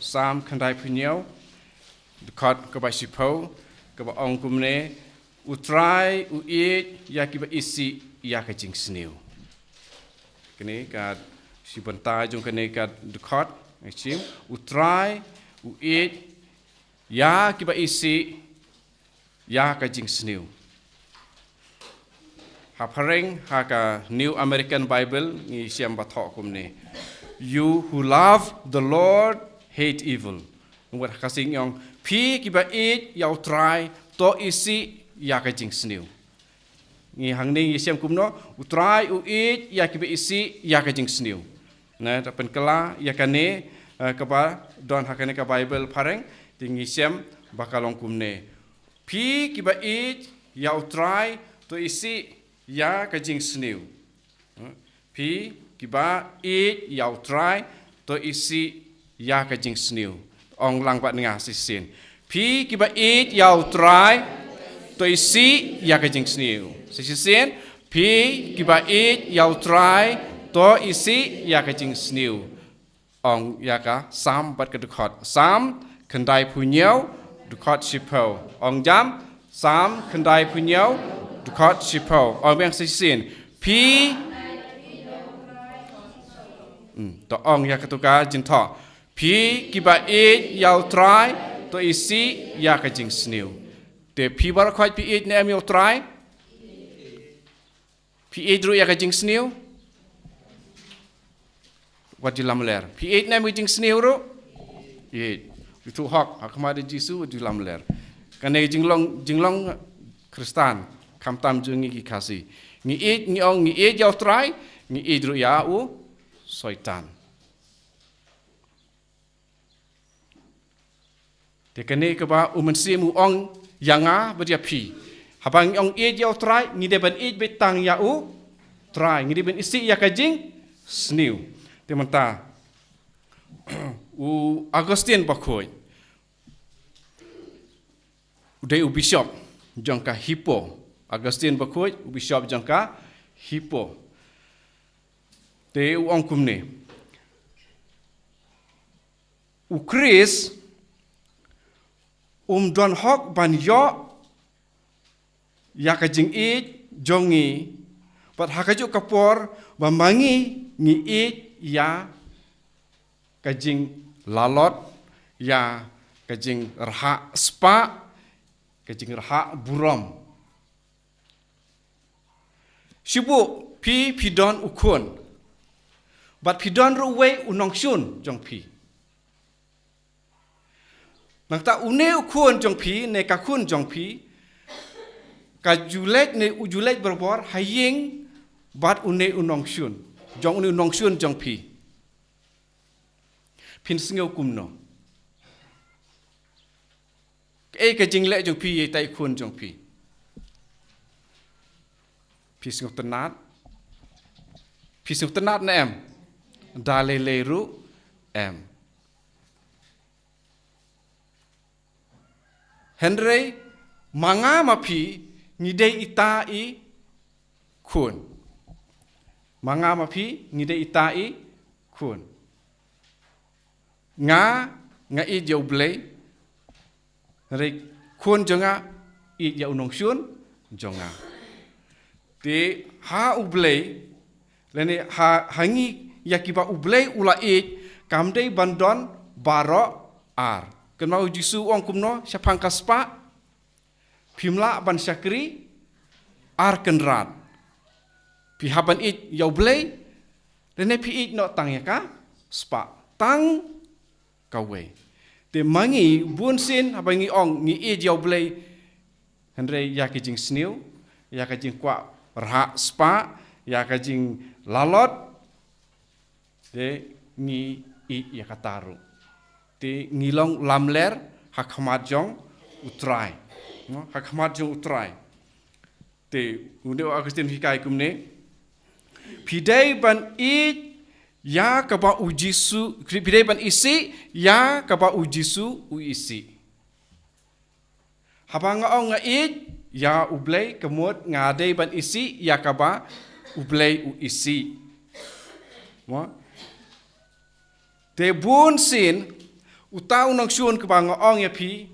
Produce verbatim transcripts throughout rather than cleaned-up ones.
Salm khyndai phew hynñiew, dkhot kaba shiphew, kaba ong kumne: U Trai u ïeit ïa kiba isih ïa ka jingsniew. Kane ka shi bynta jong kane ka dkhot, ngi shim: U Trai u ïeit ïa kiba isih ïa ka jingsniew. Ha phareng, ha ka New American Bible, ngi shem ba thoh kumne: "You who love the Lord hate evil." Wat ha ka Khasi ngi ong: "Phi kiba ïeit ïa U Trai, to isih ïa ka jingsniew." Ngi hangne ngi shem kumno: "U Trai u ïeit ïa kiba isih ïa ka jingsniew." Na, ta pynkylla ïa kane, eh, kaba don ha kane ka Bible phareng, te ngi shem ba ka long kumne: "Phi kiba ïeit ïa U Trai, to isih ïa ka jingsniew." Phi kiba ïeit ïa U Trai, to isih ïa ka jingsniew. Ong lang bad nga shisien: "Phi kiba ïeit ïa U Trai, to isih ïa ka jingsniew." Shisien: "Phi kiba ïeit ïa U Trai, to isih ïa ka jingsniew." Ong ïa ka Salm bad ka dkhot. Salm khyndai phew hynñiew, dkhot shiphew. Ong jam: Salm khyndai phew hynñiew, dkhot shiphew. Ong biang shisien: "Phi," hmm, to ong ïa kato ka jingthoh: "Phi kiba ïeit ïa U Trai, to isih ïa ka jingsniew." Te phi baroh khoit phi ïeit ne em ïa U Trai? Phi ïeit ruh ïa ka jingsniew? Wat ju lamler. Phi ïeit ne em ïa ka jingsniew ruh? Ïeit. Ïeit. Ïeit hok, ha khmat Jisu, wat ju lamler. Kane jinglong, jinglong Khristan, khamtam jong ngi ki Khasi. Ngi ïeit, ngi ong ngi ïeit ïa U Trai, ngi ïeit ruh ïa u Soitan. Te kane kaba u Mynsiem u ong ïa nga bad ïa phi. Haba ngi ong ïeit ïa U Trai, ngi dei ban ïeit beit tang ïa U Trai, ngi dei ban isih ïa ka jingsniew. Te mynta, u Augustine Bakhuid, u dei u bishop jong ka Hippo. Augustine Bakhuid, u bishop jong ka Hippo. Te u ong kumne: U Khrist um don hok ban ïoh ïa ka jingïeit jong ngi, bad ha kajuh ka por ba ma ngi ngi ïeit ïa ka jinglalot, ïa ka jingrhah spah, ka jingrhah burom. Shu buh phi, phi don u khun, bad phi don ruh uwei u nongshun jong phi. Nangta une u khun jong phi, ne ka khun jong phi, ka ju leit ne u ju leit barabor ha ïing bad une u nongshun, jong une u nongshun jong phi. Phin sngew kumno? Kaei ka jingleh jong phi ïa itai i khun jong phi? Phi sngewtynnat? Phi sngewtynnat ne em? Da lei lei ruh em. Hynrei ma nga ma phi ngi dei ita i khun. Ma nga ma phi ngi dei ita i khun. Nga, nga ïeit ïa U Blei. Hynrei khun jong nga ïeit ïa u nongshun jong nga. Te ha U Blei, lane ha, ha ngi ïa kiba U Blei u la ïeit, kam dei ban don baroh ar. Kynmaw u Jisu u ong kumno shaphang ka spah: Phim lah ban shakri ar kynrad. Phi hap ban ïeit ïa U Blei, lane phi ïeit noh tang ïa ka spah, tang kawei. Te ma ngi bunsien haba ngi ong ngi ïeit ïa U Blei, hynrei ïa ka jingsniew, ïa ka jingkwah rhah spah, ïa ka jinglalot, te ngi ïeit ïa kata ruh. Te ngi long lamler ha khmat jong U Trai. No, ha khmat jong U Trai. Te une u Augustine u hikai kumne: Phi dei ban ïeit ïa kaba u Jisu, phi dei ban isih ïa kaba u Jisu u isih. Haba nga ong nga ïeit ïa U Blei, ka mut nga dei ban isih ïa kaba U Blei u isih. Mo? Te bunsien Uta u nongshun kaba nga ong ïa phi,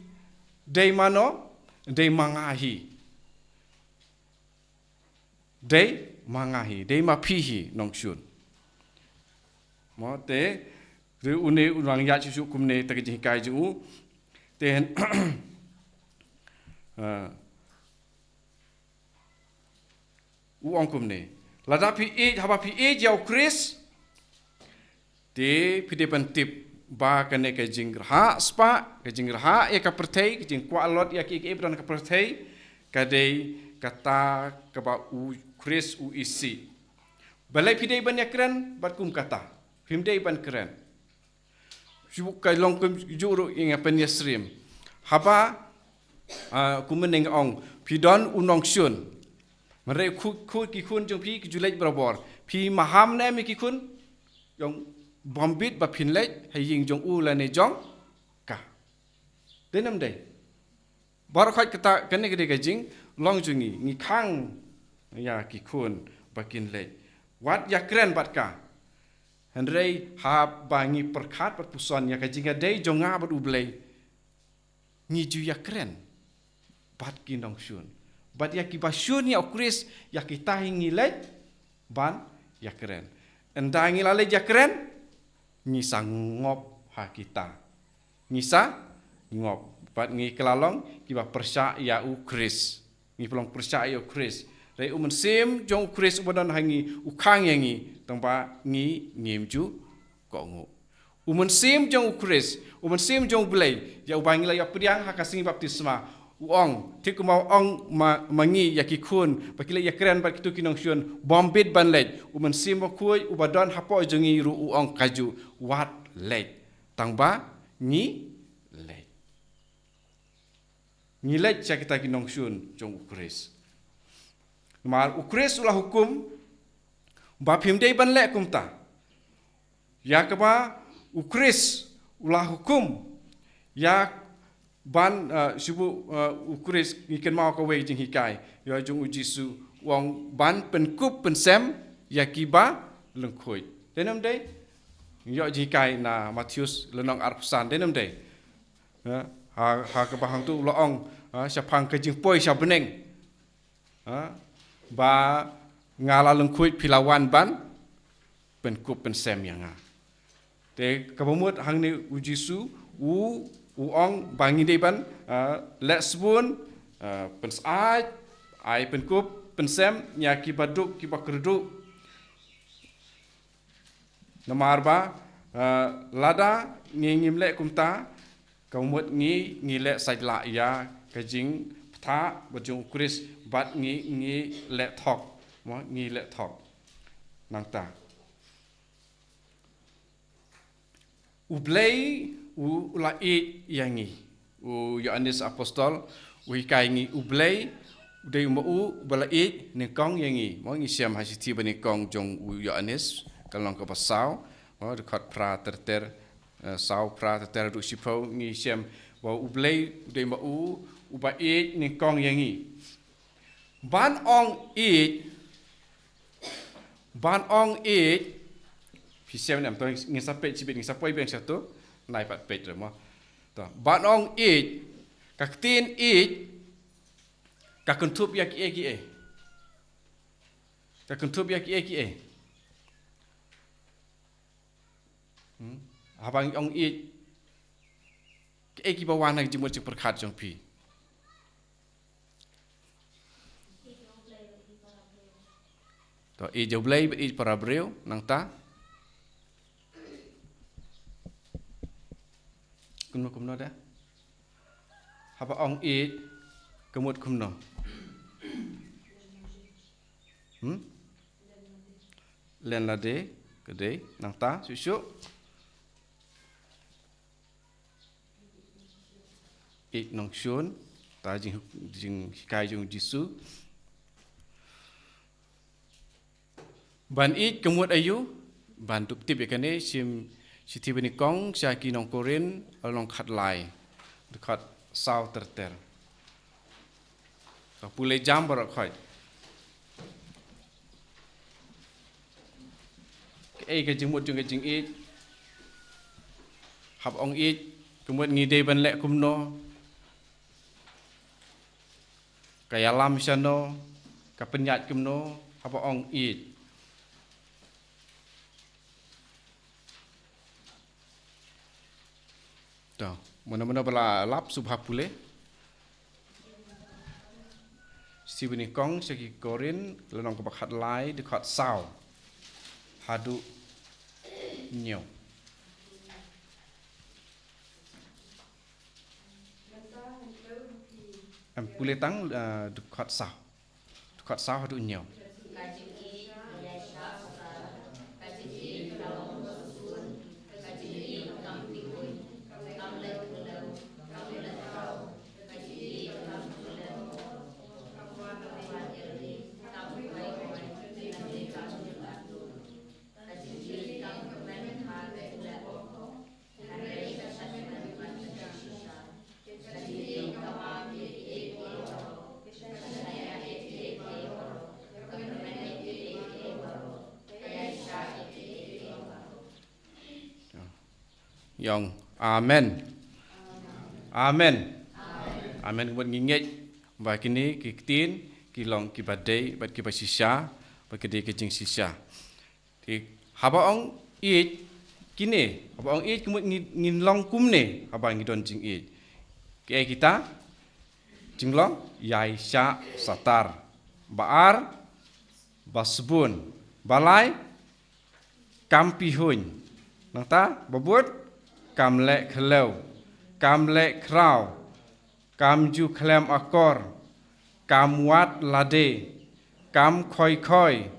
dei mano, dei ma nga hi. Dei ma nga hi, dei ma phi hi nongshun. Mo te, te une u nang ïa shu kumne te ka jinghikai jong u. Te hen, ah, u ong kumne. Lada phi ïeit, haba phi ïeit ïa u Khrist. Te phi dei ban tip ba kane ka jingrhah spah, ka jingrhah ïa ka pyrthei, ka jingkwah lot ïa ki, ki ba don ka pyrthei, ka dei kata kaba u Khrist u isih. Balei phi dei ban ïakren bad kum kata? Phim dei ban kren. Shu ka long kumjuh ruh ïa nga pynïasyriem. Haba, ah, kumne nga ong, phi don u nongshun. Hynrei khu-, khu-, ki khun jong phi ki ju leit barabor. Phi maham ne em ïa ki khun? Jong bym bit ba phin leit ha ïing jong u lane jong ka. Dei ne ym dei? Baroh khoit kata, kane ka dei ka jinglong jong ngi, ngi khang ïa ki khun ba kin leit. Wat ïakren bad ka. Hynrei haba ngi pyrkhat bad puson ïa ka jingïadei jong nga bad U Blei, ngi ju ïakren bad ki nongshun. Bad ïa kiba shun ïa u Khrist, ïa kita hi ngi leit ban ïakren. Ynda ngi la leit ïakren, ngi sa ngop ha kita. Ngi sa ngop. Bad ngi kylla long kiba pyrshah ïa u Khrist. Ngi pynlong pyrshah ïa u Khrist. Hynrei u Mynsiem jong u Khrist uba don ha ngi, u khang ïa ngi, tangba ngi ngim ju kohnguh. U Mynsiem jong u Khrist, u Mynsiem jong U Blei, ïa uba ngi la ïoh pdiang ha ka sngi baptisma. U ong, te kumba u ong ma, ma ngi ïa ki khun, ba ki leit ïakren bad kito ki nongshun, bym bit ban leit. U Mynsiem Bakhuid, uba don hapoh jong ngi ruh u ong kajuh, wat leit. Tangba ngi leit. Ngi leit sha kita ki nongshun jong u Khrist. Namar u Khrist u la hukum, ba phim dei ban leh kumta. Ïa kaba u Khrist u la hukum. Ïa ban, eh, shu, eh, u Khrist ngi kynmaw kawei jinghikai. Ïa jong u Jisu u ong ban pynkup pynsem ïa kiba lyngkhuid. Dei ne ym dei? Ïa jinghikai na Mathaios lynnong arphew san. Dei ne ym dei? Ha, ha, ha kaba hangtu u la ong, ha, shaphang ka jingpoi sha bneng. Ha, ba nga la lyngkhuid phi la wan ban pynkup pynsem ïa nga. Te kaba mut hangne u Jisu u, u ong ba ngi dei ban, ha, leh sbun, ha, pynsaid, ai pynkup pynsem ïa kiba duk kiba kyrduh. Namar ba, eh, lada ngi ngim leh kumta, ka mut ngi, ngi leh saitlah ïa ka jingpyntha bad jong u Khrist bad ngi, ngi leh thok. Mo, ngi leh thok. Nangta. U Blei u, u la ïeit ïa ngi. U Ïoannis Apostol u hikai ngi U Blei u dei u ma u uba la ïeit nyngkong ïa ngi. Mo, ngi shem ha shithi ba nyngkong jong u Ïoannis, ka lynnong kaba saw, mo, dkhot phra ter ter, eh, saw phra ter ter haduh shiphew ngi shem ba U Blei u dei ma u uba ïeit nyngkong ïa ngi. Ban ong ïeit, ban ong ïeit, phi shem ne em, to ngin sa peit shibit, ngin sa poi biang shato, nai pat peit re mo. To, ban ong ïeit, ka ktien ïeit, ka kynthup ïa kiei kiei. Ka kynthup ïa kiei kiei. Hmm? Haba ngi ong ïeit, kiei kiba wan ha ka jingmut jingpyrkhat jong phi. To, ïeit ïa U Blei, ïeit para briew, nangta. Kumno, kumno da? Haba ong ïeit, ka mut kumno? Hmm? Len lade, ka dei, nangta, shuh shuh. Ïeit nongshun, ta jing, jinghikai jong u Jisu. Ban ïeit ka mut aïu, ban dup tip ïa kane, shim shithi ba nyngkong, sha ki nong Korinth, lynnong khatlai, dkhot saw ter ter. Ka pule jam baroh khoit. Kaei ka jingmut jong ka jingïeit. Haba ong ïeit. Ka mut ngi dei ban leh kumno? Ka ïalam shano? Ka pynïaid kumno? Haba ong ïeit. To, mano mano ba la lap sngewbha pule. Shithi banyngkong sha ki Korinth, lynnong kaba khatlai, dkhot saw haduh hynñiew. Em, pule tang, eh, dkhot saw. Dkhot saw haduh hynñiew. Ïong. Amen. Amen. Amen. Ka mut ngi ngeit ba kine ki ktien ki long kiba dei bad kiba shisha, ba ki dei ki jingshisha. Te haba ong ïeit kine, haba ong ïeit ka mut ngi, ngin long kumne haba ngi don jingïeit. Kiei kita? Jinglong ïaishah satar. Ba ar, ba sbun. Ba lai, kam pihuiñ. Nangta ba bud, kam leh khlem, kam leh khraw, kam ju khlem akor, kam wad lade, kam khoi khoi,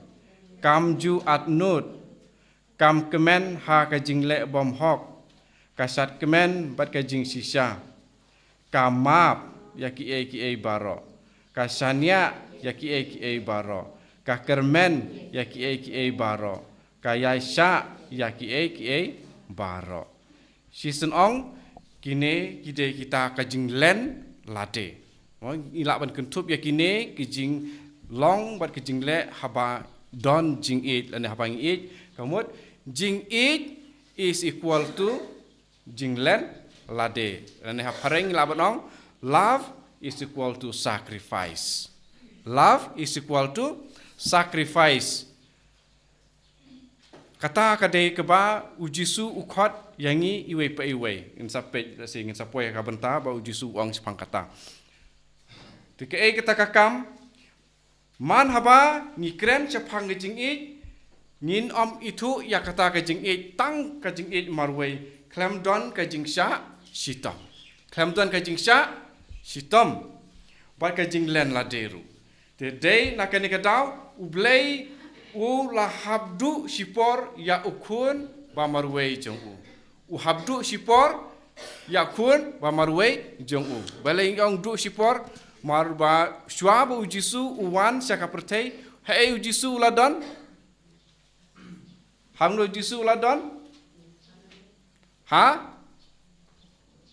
kam ju atnud, kam kmen ha ka jingleh bymhok, ka shad kmen bad ka jingshisha, ka map ïa kiei kiei baroh, ka shaniah ïa kiei kiei baroh, ka kyrmen ïa kiei kiei baroh, ka ïaishah ïa kiei kiei baroh. Shisien ong, kine ki dei kita ka jinglen lade. Mo, ngi lah ban kynthup ïa kine ki jinglong bad ki jingleh haba don jingïeit lane haba ngi ïeit. Ka mut, jingïeit is equal to jinglen lade. Lane ha phareng ngi lah ban ong, love is equal to sacrifice. Love is equal to sacrifice. Kata ka dei kaba u Jisu u khot ïa ngi iwei pa iwei. Ngin sa peit, lehse ngin sa poi ha ka bynta ba u Jisu u ong shaphang kata. Te kaei kata ka kam? Man haba ngi kren shaphang ka jingïeit, ngin ym ithuh ïa kata ka jingïeit, tang ka jingïeit marwei, khlem don ka jingshah shitom. Khlem don ka jingshah shitom bad ka jinglen lade ruh. Te dei na kane ka daw, U Blei u la hap duh shipor ïa u khun ba marwei jong u. U hap duh shipor ïa u khun ba marwei jong u. Balei ngi ong duh shipor? Namar ba shuwa ba u Jisu u wan sha ka pyrthei, haei u Jisu u la don? Hangno u Jisu u la don? Ha?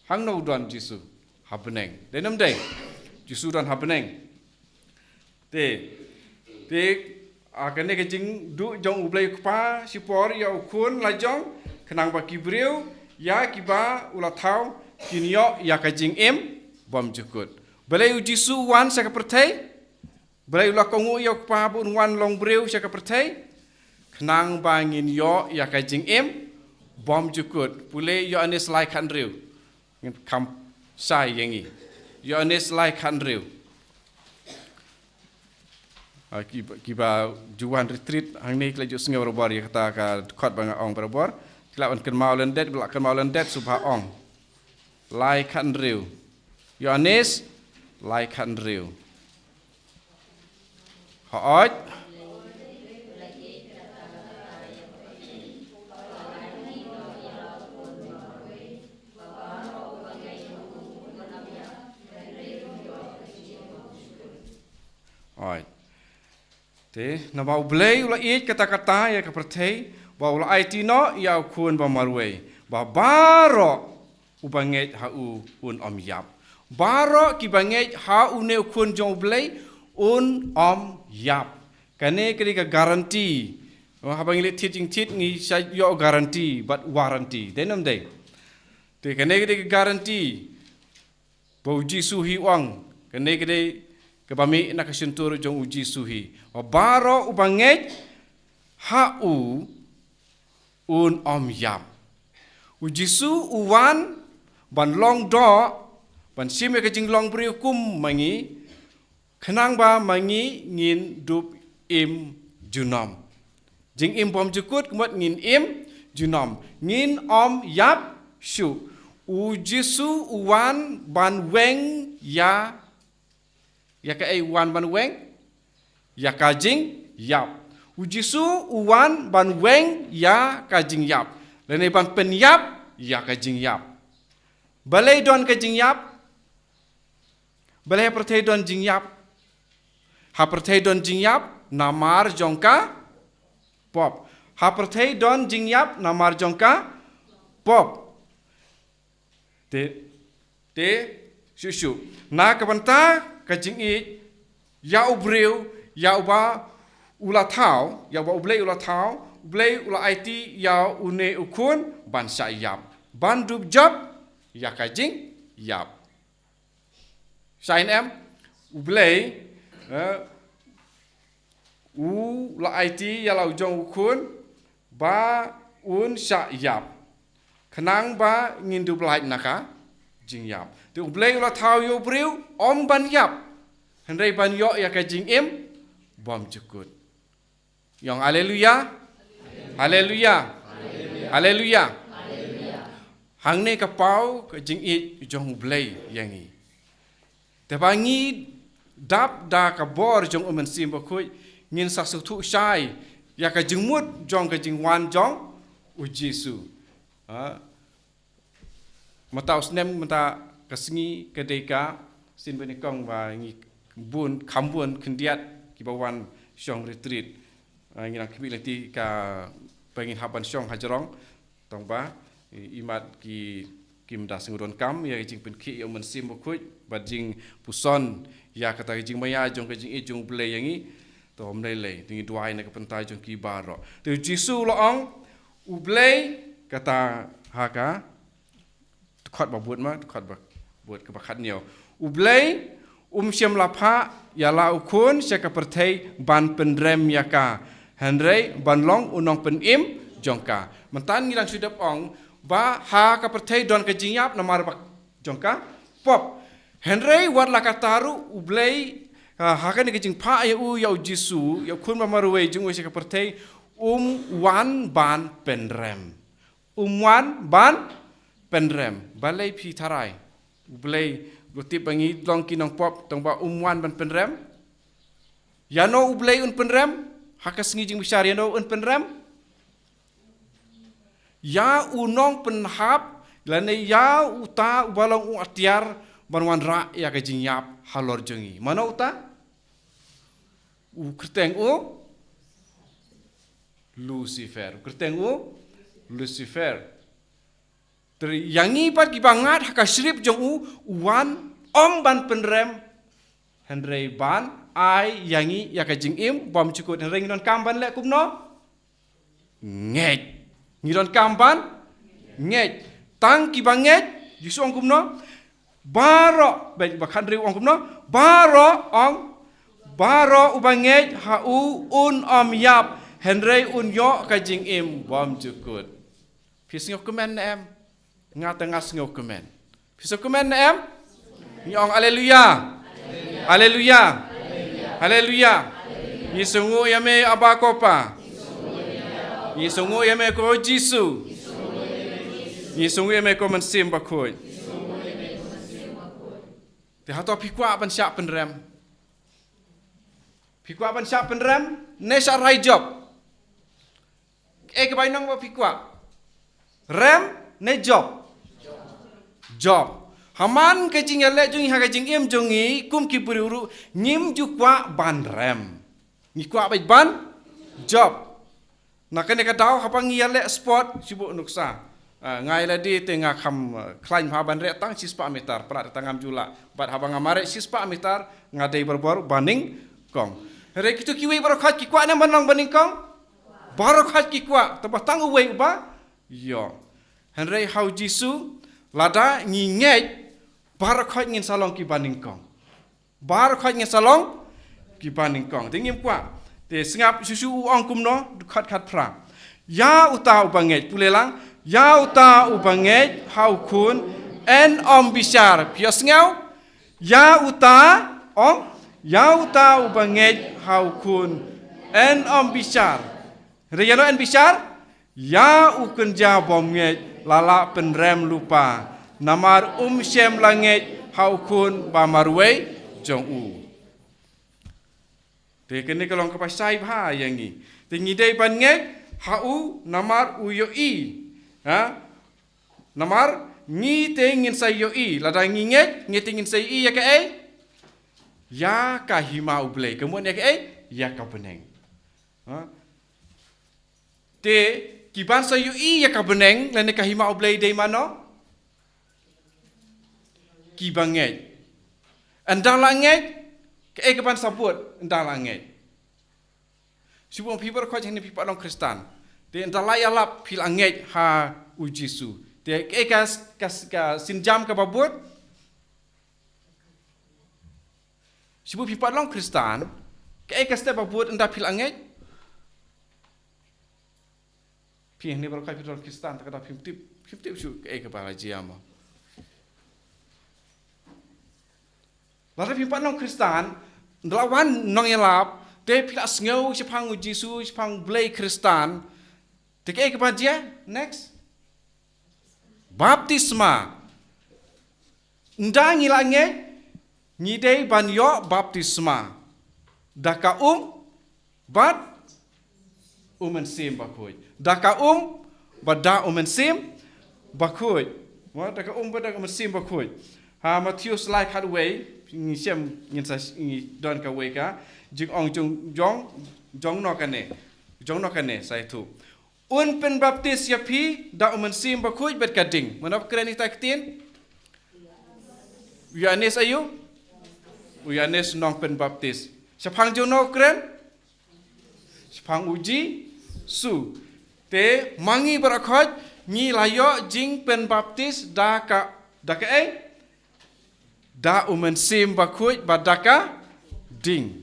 Hangno u don Jisu? Ha bneng. Dei ne ym dei? Jisu u don ha bneng. Te, te, a, kane ka jingduh jong U Blei U Kpa shipor ïa u khun lajong, khnang ba ki briew ïa kiba u la thaw kin ïoh ïa ka jingim bymjukut. Balei u Jisu u wan sha ka pyrthei? Balei u la kohnguh ïa U Kpa ba un wan long briew sha ka pyrthei? Khnang ba ngin ïoh ïa ka jingim bymjukut. Pule Ïoannis lai khathynriew. Ngin kham shai ïa ngi. Ïoannis lai khathynriew. Ah, kiba, kiba ju wan retreat hangne ki la ju sngew barabor ïa kata ka dkhot ba nga ong barabor. Ki lah ban kynmaw lyndet, ba lah kynmaw lyndet sngewbha ong. Lai khathynriew. Ïoannis lai khathynriew. Hooid. Hooid. Te, namar U Blei u la ïeit katta katta ïa ka pyrthei, ba u la aiti noh ïa u khun ba marwei, ba baroh uba ngeit ha u un ym ïap. Baroh kiba ngeit ha une u khun jong U Blei un ym ïap. Kane ka dei ka guarantee. Haba ngi leit thied jingthied ngi sa ïoh guarantee bad warranty. Dei ne ym dei? Te kane ka dei ka guarantee ba u Jisu hi u ong, kane ka dei kaba mih na ka shyntur jong u Jisu hi. Ba baroh uba ngeit ha u un ym ïap. U Jisu u wan ban long doh, ban shim ïa ka jinglong briew kum ma ngi, khnang ba ma ngi ngin dup im junom. Jingim bymjukut, ka mut ngin im junom, ngin ym ïap shuh. U Jisu u wan ban weng ïa, ïa kaei u wan ban weng? Ïa ka jingïap. U Jisu u wan ban weng ïa ka jingïap, lane ban pynïap ïa ka jingïap. Balei don ka jingïap? Balei ha pyrthei don jingïap? Ha pyrthei don jingïap namar jong ka pop. Ha pyrthei don jingïap namar jong ka pop. Te, te, shuh shuh. Na ka bynta ka jingïeit ïa u briew, ïa uba u la thaw, ïa uba U Blei u la thaw, U Blei u la aiti ïa une u khun ban shah ïap, ban dup jop ïa ka jingïap. Shah ïa em, U Blei, eh, u la aiti ïa la u jong u khun ba un shah ïap, khnang ba ngin dup lait na ka jingïap. Te U Blei u la thaw ïa u briew ym ban ïap, hynrei ban ïoh ïa ka jingim bymjukut. Ïong haleluya. Haleluya. Haleluya. Hangne ka paw ka jingïeit jong U Blei ïa ngi. Te ba ngi dap da ka bor jong U Mynsiem Bakhuid, ngin sa sngewthuh shai ïa ka jingmut jong ka jingwan jong U Jisu. Ha? Mynta u snem, mynta ka sngi ka dei ka sien ba nyngkong ba ngi bun, kham bun khyndiat kiba wan shong retreat. Ah, ngi dang khmih lynti ka ba ngin hap ban shong hajrong. Tang ba i-, imat ki kim da sngewdonkam ïa ka jingpynkhih ïa U Mynsiem Bakhuid bad jingpuson ïa kata ka jingmaïa jong ka jingïeit jong U Blei ïa ngi. To ym lei lei, te ngi duwai na ka bynta jong ki baroh. Te U Jisu u la ong, U Blei, kata ha ka dkhot ba bud ma, dkhot ba bud kaba khatñiew. U Blei um shym la phah ïa la u Khun sha ka pyrthei ban pynrem ïa ka, hynrei ban long u nongpynim jong ka. Mynta ngi dang shu dep ong ba ha ka pyrthei don ka jingïap namar ba jong ka pop. Hynrei wat la katta ruh U Blei, ah, ha kane ka jingphah ïa u, ïa U Jisu, ïa u Khun ba marwei jong u sha ka pyrthei, um wan ban pynrem. Um wan ban pynrem. Balei phi tharai? U Blei, u tip ba ngi long ki nongpop, tang ba um wan ban pynrem. Ïano U Blei un pynrem? Ha ka sngi jingbishar ïano un pynrem? Ïa u nongpynhap, lane ïa uta uba long u atiar ban wanrah ïa ka jingïap halor jong ngi. Mano uta? U kyrteng u Lucifer. U kyrteng u Lucifer. Te ïa ngi pat kiba ngat ha ka shrip jong u, u wan ym ban pynrem, hynrei ban ai ïa ngi ïa ka jingim bymjukut. Hynrei ngi donkam ban leh kumno? Ngeit. Ngi donkam ban ngeit. Tang kiba ngeit, Jisu ong kumno? Baroh, bad ba khathynriew ong kumno? Baroh ong, baroh uba ngeit ha u un ym ïap, hynrei un ïoh ka jingim bymjukut. Phi sngewkmen ne em? Nga te nga sngewkmen. Phi sngewkmen ne em? Ngi ong haleluya. Haleluya. Haleluya. Ngi sngew ïa me Aba Ko Pa. Ngi sngew ïa me ko Jisu. Ngi sngew ïa me ko Mynsiem Bakhuid. Te hato phi kwah ban shah pynrem? Phi kwah ban shah pynrem ne shah rai jop? Kaei ka bainong ba phi kwah? Rem ne jop? Jop. Ha man ka jingïaleh jong ngi ha ka jingim jong ngi kum ki briew ruh ngim ju kwah ban rem. Ngi kwah beit ban jop. Na kane ka daw haba ngi ïaleh sport, shu buh nuksa. Ah, nga ïalade te nga kham, ah, khlaiñ bha ban reh tang shispah meter, pynban te tang ngam ju lah. Bad haba nga mareh shispah meter, nga dei barabor ba nyngkong. Hynrei kito kiwei baroh khoit ki kwah ne ban long ba nyngkong? Baroh khoit ki kwah, tangba tang uwei uba ïoh. Hynrei ha U Jisu, Lada ngi ngeit, baroh khoit ngin sa long kiba nyngkong. Baroh khoit ngin sa long kiba nyngkong. Te ngim kwah. Te sngap shuh shuh u ong kumno, dkhot khatphra. Ïa uta uba ngeit, pule lang. Ïa uta uba ngeit ha u Khun, yn ym bishar. Phi ïohsngew? Ïa uta, ong, ïa uta uba ngeit ha u Khun, yn ym bishar. Hynrei ïano yn bishar? Ïa u kynja bym ngeit, la lah pynrem lypa. Namar um shym la ngeit ha u Khun ba marwei jong u. Te kane ka long kaba shai bha ïa ngi. Te ngi dei ban ngeit ha u namar u ïohi. Ha? Namar ngi te ngin sa ïohi, lada ngi ngeit, ngi te ngin sa ïohi ïa kaei? Ïa ka hima U Blei, ka mut ïa kaei? Ïa ka bneng. Ha? Te kiban sa ïohi ïa ka bneng lane ka hima U Blei dei mano? Kiba ngeit. Ynda la ngeit, kaei kaban sa bud ynda la ngeit? Shu bun phi baroh khoit hangne phi pat long Khristan. Te ynda la ïalap phi la ngeit ha u Jisu. Te kaei ka, ka, ka sienjam kaba bud? Shu bun phi pat long Khristan, kaei ka step ba bud ynda phi la ngeit? Phi hangne baroh khoit phi long Khristan, te ka da phim tip, phim tip shuh kaei kaba la jia mo. Lada phim pat long Khristan, ynda la wan nongïalap, te phi la sngew shaphang u Jisu, shaphang Blei Khristan. Te kaei kaba jia? Next. Baptisma. Ynda ngi la ngeit, ngi dei ban ïoh baptisma. Da ka um, bad u Mynsiem Bakhuid. Da ka um, bad da u Mynsiem Bakhuid. Mo, da ka um, bad da u Mynsiem Bakhuid. Ha Mathaios lai khatwei, ngi shem, ngin sa, ngi don kawei ka jingong jong, jong, jong no kane. Jong no kane, sa ïathuh. Un pynbaptis ïa phi da u Mynsiem Bakhuid bad ka ding. Mano ba kren ïa kata ka ktien? U Ïoannis aïu? U Ïoannis nongpynbaptis. Shaphang jong no u kren? Shaphang u Jisu. Te ma ngi baroh khoit ngi la ïoh jingpynbaptis da ka, da kaei? Da u Mynsiem Bakhuid bad da ka ding.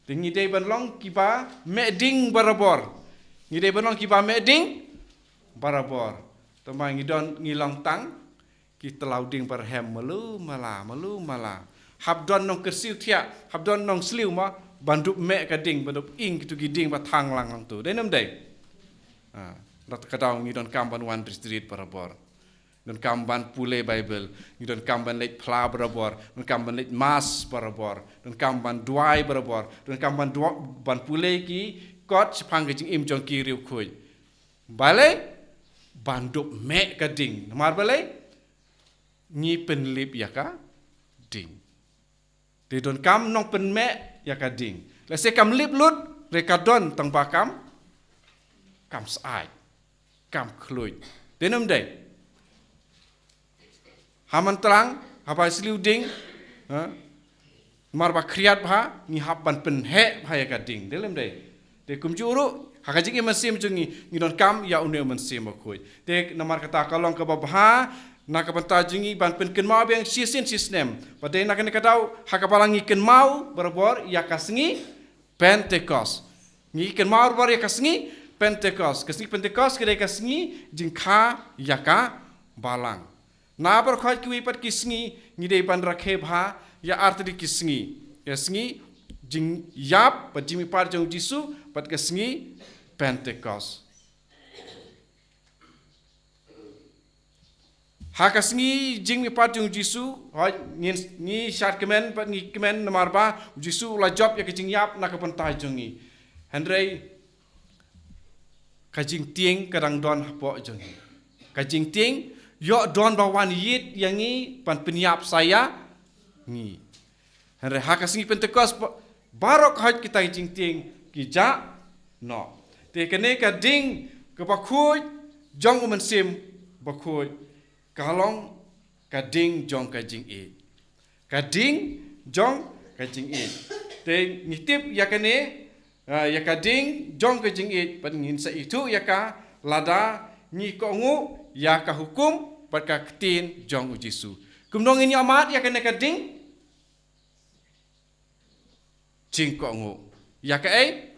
Te ngi dei ban long kiba meh ding barabor. Ngi dei ban long kiba meh ding barabor. Te ma ngi don, ngi long tang ki tlaw ding barhem malu mala, malu mala. Hap don nongkyrsiew thiah, hap don nongsliew ma, ban dup meh ka ding, ban dup ing kito ki ding ba thang lang lang tu. Dei ne ym dei? Ah, lada ka daw ngi donkam ban wan rit rit barabor. Donkam ban pule Baibl, ngi donkam ban leit phla barabor, donkam ban leit mass barabor, donkam ban duwai barabor, donkam ban duwa-, ban pule ki kot shaphang ka jingim jong ki riewkhuid. Balei? Ban dup meh ka ding. Namar balei? Ngi pynlip ïa ka ding. Te donkam nongpynmeh ïa ka ding. Lehse kam lip lut, re ka don tang ba kam, kam syaid, kam khluid. Dei ne ym dei? Ha man tlang, haba sliew ding, ha? Namar ba khriat bha, ngi hap ban pynheh bha ïa ka ding. Dei ne ym dei? Te kumjuh ruh, ha ka jingim mynsiem jong ngi, ngi donkam ïa une u Mynsiem Bakhuid. Te namar kata ka long kaba bha na ka bynta jong ngi ban pynkynmaw biang shisien shisnem. Ba dei na kane ka daw, ha kaba la ngi kynmaw barabor ïa ka sngi Pentekost. Ngi kynmaw barabor ïa ka sngi Pentekost. Ka sngi Pentekost ka dei ka sngi jingkha ïa ka balang. Na baroh khoit kiwei pat ki sngi ngi dei ban rakhe bha ïa artylli ki sngi. Ka sngi jingïap bad jingmihpat jong u Jisu bad ka sngi Pentekost. Ha ka sngi jingmihpat jong u Jisu, hooid, ngin, ngi shad kmen bad ngi kmen namar ba u Jisu u la jop ïa ka jingïap na ka bynta jong ngi. Hynrei ka jingtieng ka dang don hapoh jong ngi. Ka jingtieng ïoh don ba wan ïit ïa ngi ban pynïap sa ïa ngi. Hynrei ha ka sngi Pentekost ba-, baroh khoit kita ki jingtieng ki jah noh. Te kane ka ding kaba khuid jong u Mynsiem Bakhuid ka long ka ding jong ka jingïeit. Ka ding jong ka jingïeit. Te ngi tip ïa kane, ah, ïa ka ding jong ka jingïeit, bad ngin sa ithuh ïa ka lada ngi kohnguh ïa ka hukum bad ka ktien jong u Jisu. Kumno ngin ïoh mad ïa kane ka ding jingkohnguh? Ïa kaei?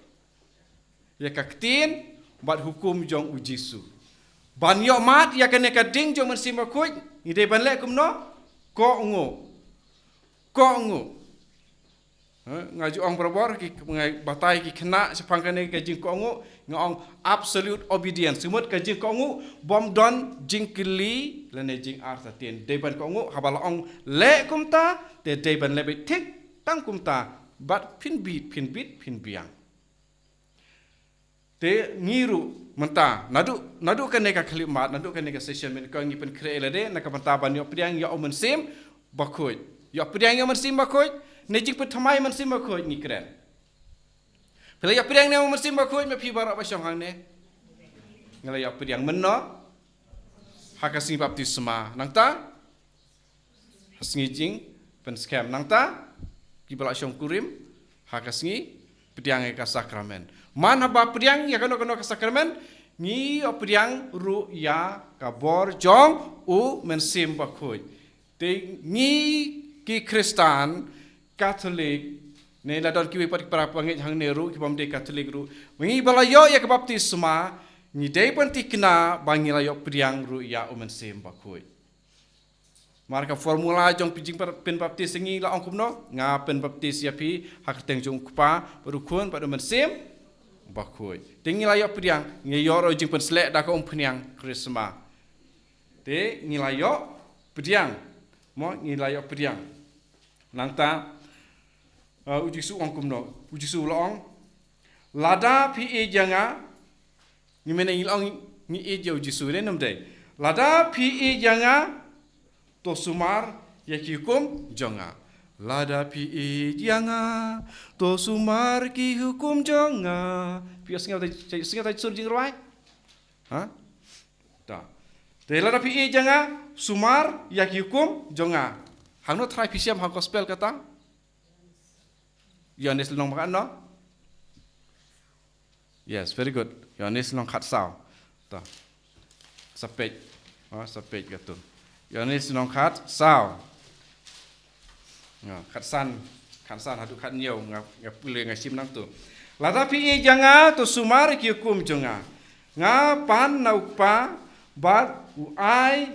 Ïa ka ktien bad hukum jong u Jisu. Ban ïoh mad ïa kane ka ding jong u Mynsiem Bakhuid, ngi dei ban leh kumno? Kohnguh. Kohnguh. Ha, nga ju ong barabor, ki, nga batai ki khynnah shaphang kane ka jingkohnguh, nga ong absolute obedience. Ka mut ka jingkohnguh bym don jingkylli lane jingartatien. Dei ban kohnguh, haba la ong leh kumta, te dei ban leh beit thik tang kumta. Bad phin bit, phin bit, phin biang. Te ngi ruh mynta, naduh, naduh kane ka khyllipmat, naduh kane ka session mynta, ngi pynkhreh ïa lade na ka bynta ban ïoh pdiang ïa u Mynsiem Bakhuid. Ïoh pdiang ïa u Mynsiem Bakhuid, ne jingpynthymmai Mynsiem Bakhuid ngi kren. Phi la ïoh pdiang ne u Mynsiem Bakhuid, ma phi baroh ba shong hangne? Ngi la ïoh pdiang mynno? Ha ka sngi baptisma. Nangta? Ha sngi jingpynskhem. Nangta, kiba la shong kurim ha ka sngi pdiang ïa ka sakramen. Man haba pdiang ïa kano kano ka sakramen, ngi ïoh pdiang ruh ïa ka bor jong u Mynsiem Bakhuid. Te ngi ki Khristan Katholik, ne la don kiwei pat ki para bangeit hangne ruh, ki bym dei Katholik ruh, ngi ba la ïoh ïa ka baptisma, ngi dei ban thikna ba ngi la ïoh pdiang ruh ïa u Mynsiem Bakhuid. Mar ka formula jong phi jingpynbaptis, ngi la ong kumno? Nga pynbaptis ïa phi ha ka kyrteng jong u Kpa, bad u Khun, bad u Mynsiem Bakhuid. Te ngi la ïoh pdiang, ngi ïoh ruh jingpynsleh da ka umphniang krisma. Te ngi la ïoh pdiang. Mo, ngi la ïoh pdiang. Nangta, uh, u Jisu u ong kumno? U Jisu u la ong, lada phi ïeit ïa nga, ngi mynne ngi la ong ngi ïeit ïa u Jisu, ne ym dei? Lada phi ïeit ïa nga, to sumar ïa ki hukum jong nga. Lada phi ïeit ïa nga, to sumar ki hukum jong nga. Phi ïohsngew ta, ïohsngew ta sur jingrwai? Ha? Ta. Te lada phi ïeit ïa nga, sumar ïa ki hukum jong nga. Hangno trai phi shem ha gospel kata? Ïoannis lynnong ba katno? Yes, very good. Ïoannis lynnong khatsaw. Ta. Sa peit. Oh, sa peit katto. Ïoannis lynnong khatsaw. Nga, khatsan, khatsan haduh khathynñiew, nga, nga pule nga shim nangto. Lada phi ïeit ïa nga, to sumar ki hukum jong nga. Nga pan na u Kpa, bad u ai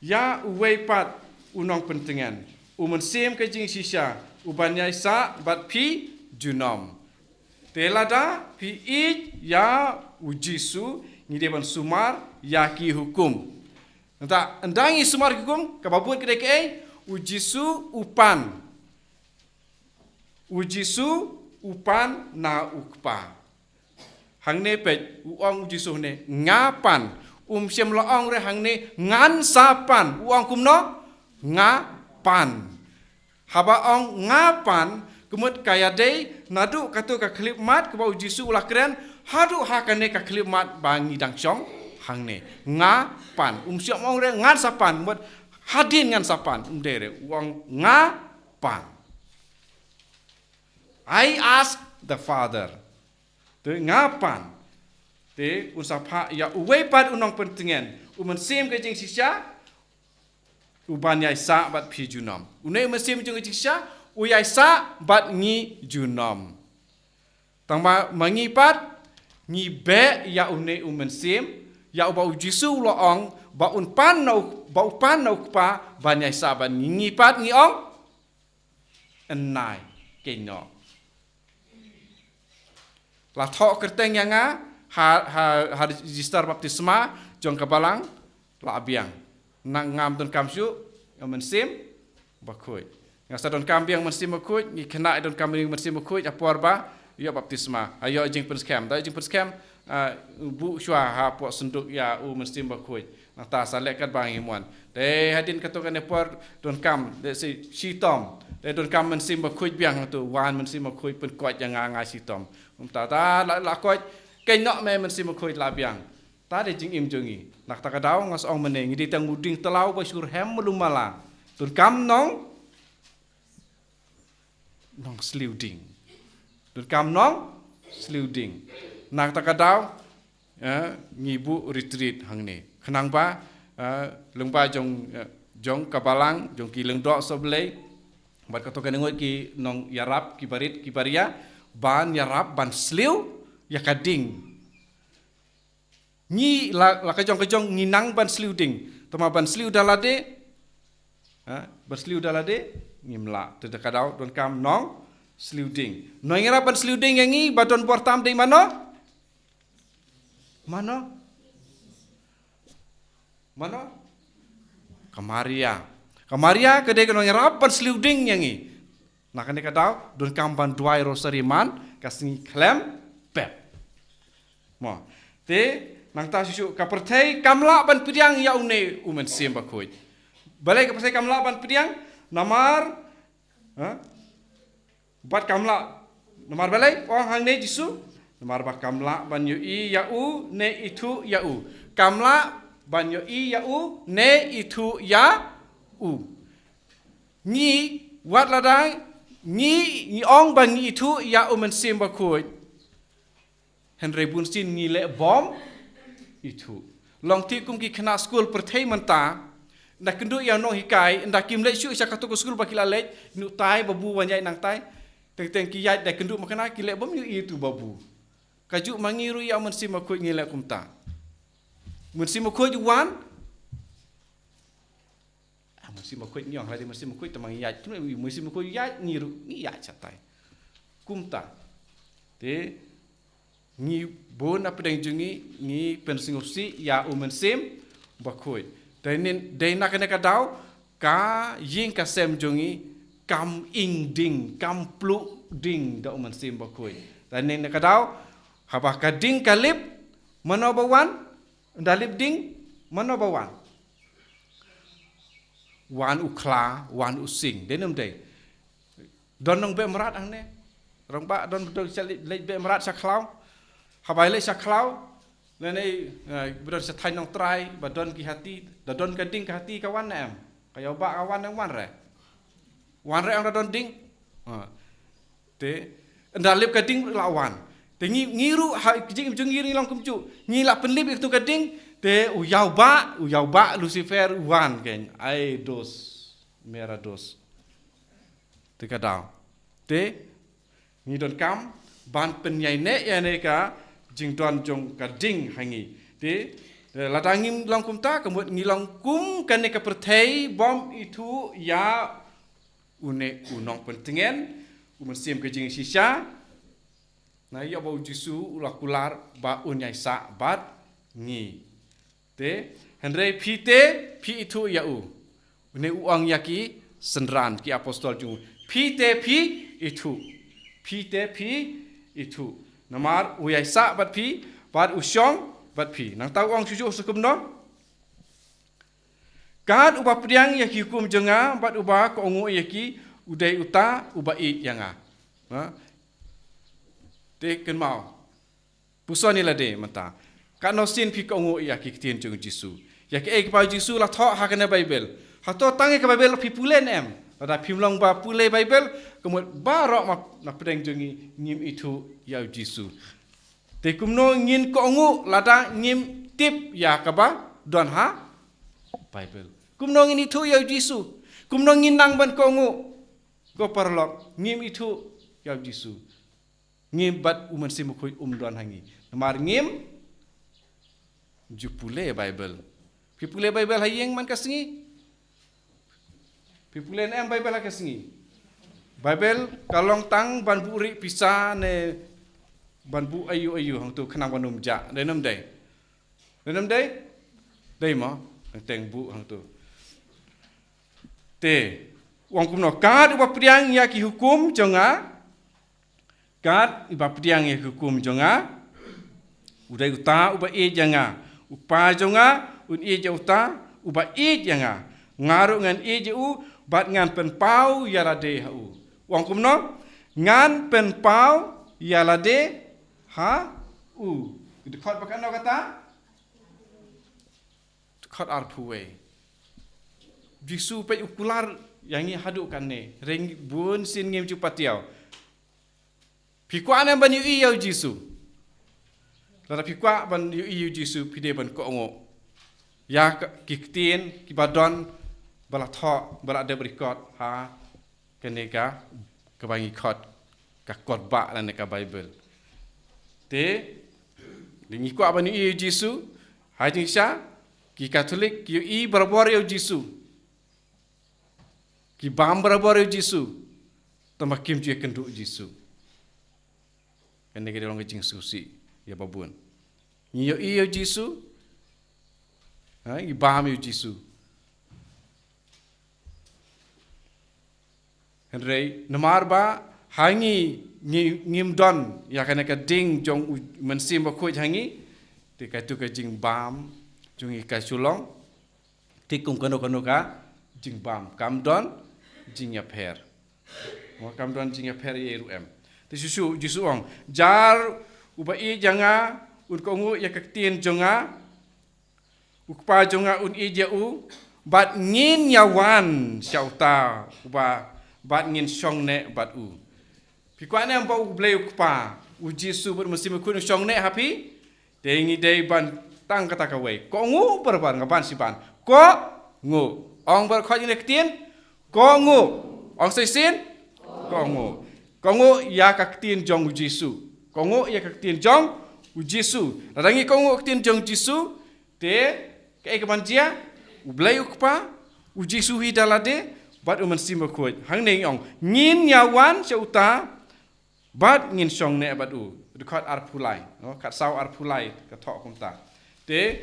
ïa uwei pat u nongpyntngen, u Mynsiem ka jingshisha, u ban ïaisah bad phi junom. Te lada phi ïeit ïa u Jisu, ngi dei ban sumar ïa ki hukum. Nangta, ynda ngi sumar ki hukum, kaba bud ka dei kaei? U Jisu u pan. U Jisu u pan na u Kpa. Hangne peit, u ong u Jisu hangne, nga pan. Um shym la ong re hangne, ngan sa pan. U ong kumno? Nga pan. Haba ong nga pan, ka mut ka ïadei naduh kato ka khyllipmat kaba u Jisu u la kren, haduh ha kane ka khyllipmat ba ngi dang shong hangne. Nga pan. Um shym ong re ngan sa pan, mut hadien ngan sa pan. Um dei re, u ong nga pan. I ask the Father. Te nga pan. Te un sa phah ïa uwei pat u nongpyntngen, u Mynsiem ka jingshisha, u ban ïaisah bad phi junom. Une u Mynsiem jong ka jingshisha, u ïaisah bad ngi junom. Tang ba ma ngi pat, ngi beh ïa une u Mynsiem, ïa uba u Jisu u la ong, ba un pan na u, ba u pan na u Kpa, ban ïaisah bad ngi, ngi pat ngi ong, Nai, kynnoh. La thoh kyrteng ïa nga ha, ha, ha register baptisma jong ka balang, la biang. Nang ngam donkam shuh ïa u Mynsiem Bakhuid. Nga sa donkam biang Mynsiem Bakhuid, ngi khynnah donkam biang Mynsiem Bakhuid, ha por ba ïoh baptisma, ha ïoh jingpynskhem. Da ïoh jingpynskhem, ah, buh shuwa hapoh synduk ïa u Mynsiem Bakhuid. Nangta sa leh katba ngi mon. Te hadien kato kane por donkam, te shi, shitom. Te donkam Mynsiem Bakhuid biang, to wan Mynsiem Bakhuid pynkoit ïa nga, nga shitom. Kumta ta la, la koit, kynnoh me Mynsiem Bakhuid, la biang. Ta dei jingim jong ngi. Na kata ka daw nga sa ong mynne, ngi dei tang u dieng tlaw ba shu rhem malu mala. Donkam nong nongsliew dieng. Donkam nongsliew dieng. Na kata ka daw, eh, ngi buh retreat hangne. Khnang ba Ah, lyngba jong, eh, jong ka balang, jong ki lyngdoh sohblei, bad kato kane ngut ki nongïarap, ki barit, ki baria, ban ïarap, ban sliew ïa ka ding. Ngi la, la ka jong ka jong ngi nang ban sliew ding. Tangba ban sliew da lade, ha, ban sliew da lade, ngim lah. Te da ka daw donkam nongsliew ding. Nongïarap ban sliew ding ïa ngi, ba don bor tam dei mano? Mano? Mano? Ka Maria. Ka Maria ka dei ka nongïarap ban sliew ding ïa ngi. Na kane ka daw, donkam ban duwai rosary man ka sngi khlem pep. Mo. Te, nangta shisha ka pyrthei kam lah ban pdiang ïa une u Mynsiem Bakhuid. Balei ka pyrthei kam lah ban pdiang? Namar, ha? Bad kam lah. Namar balei, ong hangne Jisu? Namar ba kam lah ban ïohi ïa u, ne ithuh ïa u. Kam lah ban ïohi ïa u, ne ithuh ïa u. Ngi, wat lada ngi, ngi ong ba ngi ithuh ïa u Mynsiem Bakhuid, hynrei bunsien ngi leh bym ithuh. Long te kum ki khynnah skul pyrthei mynta, ynda kynduh ïa u nonghikai, ynda kim leit shuh sha kato ka skul ba ki la leit, nud tai babu wan ïaid nangtai. Teng teng ki ïaid, da kynduh ma khynnah, ki leh bym ïohi ïa utu babu. Kajuh ma ngi ruh ïa u Mynsiem Bakhuid ngi leh kumta. Mynsiem Bakhuid wan, ah, Mynsiem Bakhuid ngi ong, lada Mynsiem Bakhuid te ma ngi ïaid, kynmaw, Mynsiem Bakhuid ïaid, ngi ruh ngi ïaid shatai. Kumta. Te, ngi bun na pdeng jong ngi, ngi pynsngewsih ïa u Mynsiem Bakhuid. Te nin, dei na kane ka daw, ka ïing ka sem jong ngi kam ing ding, kam pluh ding da u Mynsiem Bakhuid. Te nin na ka daw, haba ka ding ka lip, mano ba wan? Ynda lip ding, mano ba wan? Wan u khla, wan u sing, dei ne ym dei? Don nongbeh mrad hangne. Rangbah don, don sha leit, leit beh mrad sha khlaw. Haba leit sha khlaw, lane, eh, ba don sha thaiñ Nongtrai, ba don ki hati, da don ka ding ka hati ka wan ne em? Ka ïoh ba ka wan ne ym wan re? Wan re, ong da don ding. Ha. Te, ynda lip ka ding la wan. Te ngi, ngi ruh ha ka jingim jong ngi ruh ngi long kumjuh. Ngi la pynlip ïa katu ka ding, te u ïaw ba, u ïaw ba Lucifer u wan kein. Ai dos, mera dos. Te ka daw. Te, ngi donkam ban pynïaineh ïa kane ka jingdon jong ka ding ha ngi. Te, eh, lada ngim long kumta, ka mut ngi long kum kane ka pyrthei bym ithuh ïa une u nongpyntngen, u mynsiem ka jingshisha. Na ïoh ba u Jisu u la kular ba un ïaisah bad ngi. Te, hynrei phi te phi ithuh ïa u. Une u ong ïa ki synran, ki apostol jong u. Phi te phi ithuh. Phi te phi ithuh. Namar u ïaisah bad phi, bad u shong bad phi. Nangta u ong shuh shuh sa kumno? Kat uba pdiang ïa ki hukum jong nga, bad uba kohnguh ïa ki, u dei uta uba ïeit ïa nga. Ha? Te kynmaw. Puson ïa lade mynta. Katno sien phi kohnguh ïa ki ktien jong u Jisu? Ïa kaei kaba u Jisu u la thoh ha kane Baibl? Hato tang ïa ka Baibl phi pule ne em? Lada phim long ba pule Baibl, ka mut baroh ma, na pdeng jong ngi ngim ithuh ïa u Jisu. Te kumno ngin kohnguh lada ngim tip ïa kaba don ha Baibl? Kumno ngin ithuh ïa u Jisu? Kumno ngin nang ban kohnguh? Ko paralok, ngim ithuh ïa u Jisu. Ngim, bad u Mynsiem Bakhuid um don ha ngi. Namar ngim ju pule Baibl. Phi pule Baibl ha ïing man ka sngi? Phi pule ne em Baibl ha ka sngi? Baibl ka long tang ban buh rieh pisa ne ban buh aïu aïu hangto khnang ban ym jah. Dei ne ym dei? Dei ne ym dei? Dei mo? Teng teng buh hangto. Te, u ong kumno, kat uba pdiang ïa ki hukum jong nga, kat uba pdiang ïa ki hukum jong nga, u dei uta uba ïeit ïa nga. U Kpa jong nga un ïeit ïa uta uba ïeit ïa nga. Nga ruh ngan ïeit ïa u, bad ngan pynpaw ïa lade ha u. U ong kumno? Ngan pynpaw ïa lade ha u. Dkhot ba katno kata? Dkhot arphew wei. Jisu peit u kular ïa ngi haduh kane. Hynrei ngi bun sien ngim ju patiaw. Phi kwah ne em ban ïohi ïa u Jisu? Lada phi kwah ban ïohi ïa u Jisu, phi dei ban kohnguh. ïa ka, ki ktien kiba don ba la thoh, ba la dep record ha kane ka, kaba ngi khot ka kot ba lane ka Baibl. Te ngi kwah ban ïohi ïa u Jisu. Ha jingshisha ki Katholik ki ïohi barabor ïa u Jisu, ki bam barabor ïa u Jisu, tangba kim ju ïakynduh u Jisu. Kane ka dei long ka jingsngewsih ïa ba bun. Ngi ïohi ïa u Jisu, ha, ngi bam ïa u Jisu. Hynrei namar ba ha ngi, ngi, ngim don ïa kane ka ding jong u Mynsiem Bakhuid ha ngi, te katu ka jingbam jong ngi ka shu long te kum kano kano ka jingbam, kam don jingïapher. Mo, kam don jingïapher ei ruh em. Te shuh shuh u Jisu u ong, jar uba ïeit ïa nga un kohnguh ïa ka ktien jong nga. U Kpa jong nga un ïeit ïa u, bad ngin ïawan sha uta uba, bad ngin shong neh bad u. Phi kwah ne em ba U Blei U Kpa, u Jisu bad u Mynsiem Bakhuid un shong neh ha phi? Te ngi dei ban tang kata kawei. Kohnguh barabor, nga ban shi ban. Kohnguh. Ong barabor, khot ïa kane ka ktien. Kohnguh. Ong sa shisien. Kohnguh. Kohnguh ïa ka ktien jong u Jisu. Kohnguh ïa ka ktien jong u Jisu. Lada ngi kohnguh ka ktien jong u Jisu, te kaei kaban jia? U Blei U Kpa, u Jisu hi da lade, bad u Mynsiem Bakhuid. Hangne ngi ong, ngin ïawan sha uta, bad ngin shong neh bad u. Dkhot arphew lai, no, khatsaw arphew lai ka thoh kumta. Te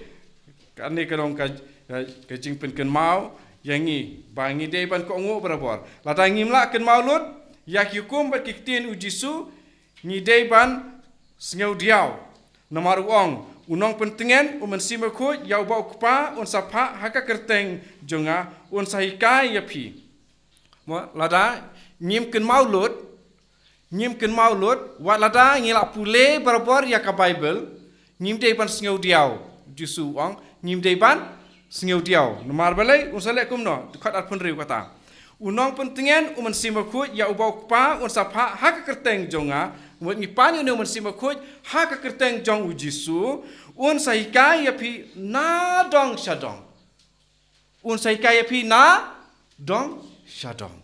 kane ka long ka, ka, ka jingpynkynmaw ïa ngi ba ngi dei ban kohnguh barabor. Lada ngim lah kynmaw lut ïa ki hukum bad ki ktien u Jisu, ngi dei ban sngewdiaw. Namar u ong, u nongpyntngen u Mynsiem Bakhuid ïa uba u Kpa un sa phah ha ka kyrteng jong nga, un sa hikai ïa phi. Mo, lada ngim kynmaw lut, ngim kynmaw lut, wat lada ngi la pule barabor ïa ka Baibl, ngim dei ban sngewdiaw. Jisu u ong, ngim dei ban sngewdiaw. Namar balei? Un sa leh kumno? Dkhot arphew hynriew kata, u nongpyntngen u Mynsiem Bakhuid ïa uba u Kpa un sa phah ha ka kyrteng jong nga. Mut ngi pan ïa une u Mynsiem Bakhuid ha ka kyrteng jong u Jisu, un sa hikai ïa phi nadong shadong. Un sa hikai ïa phi nadong shadong.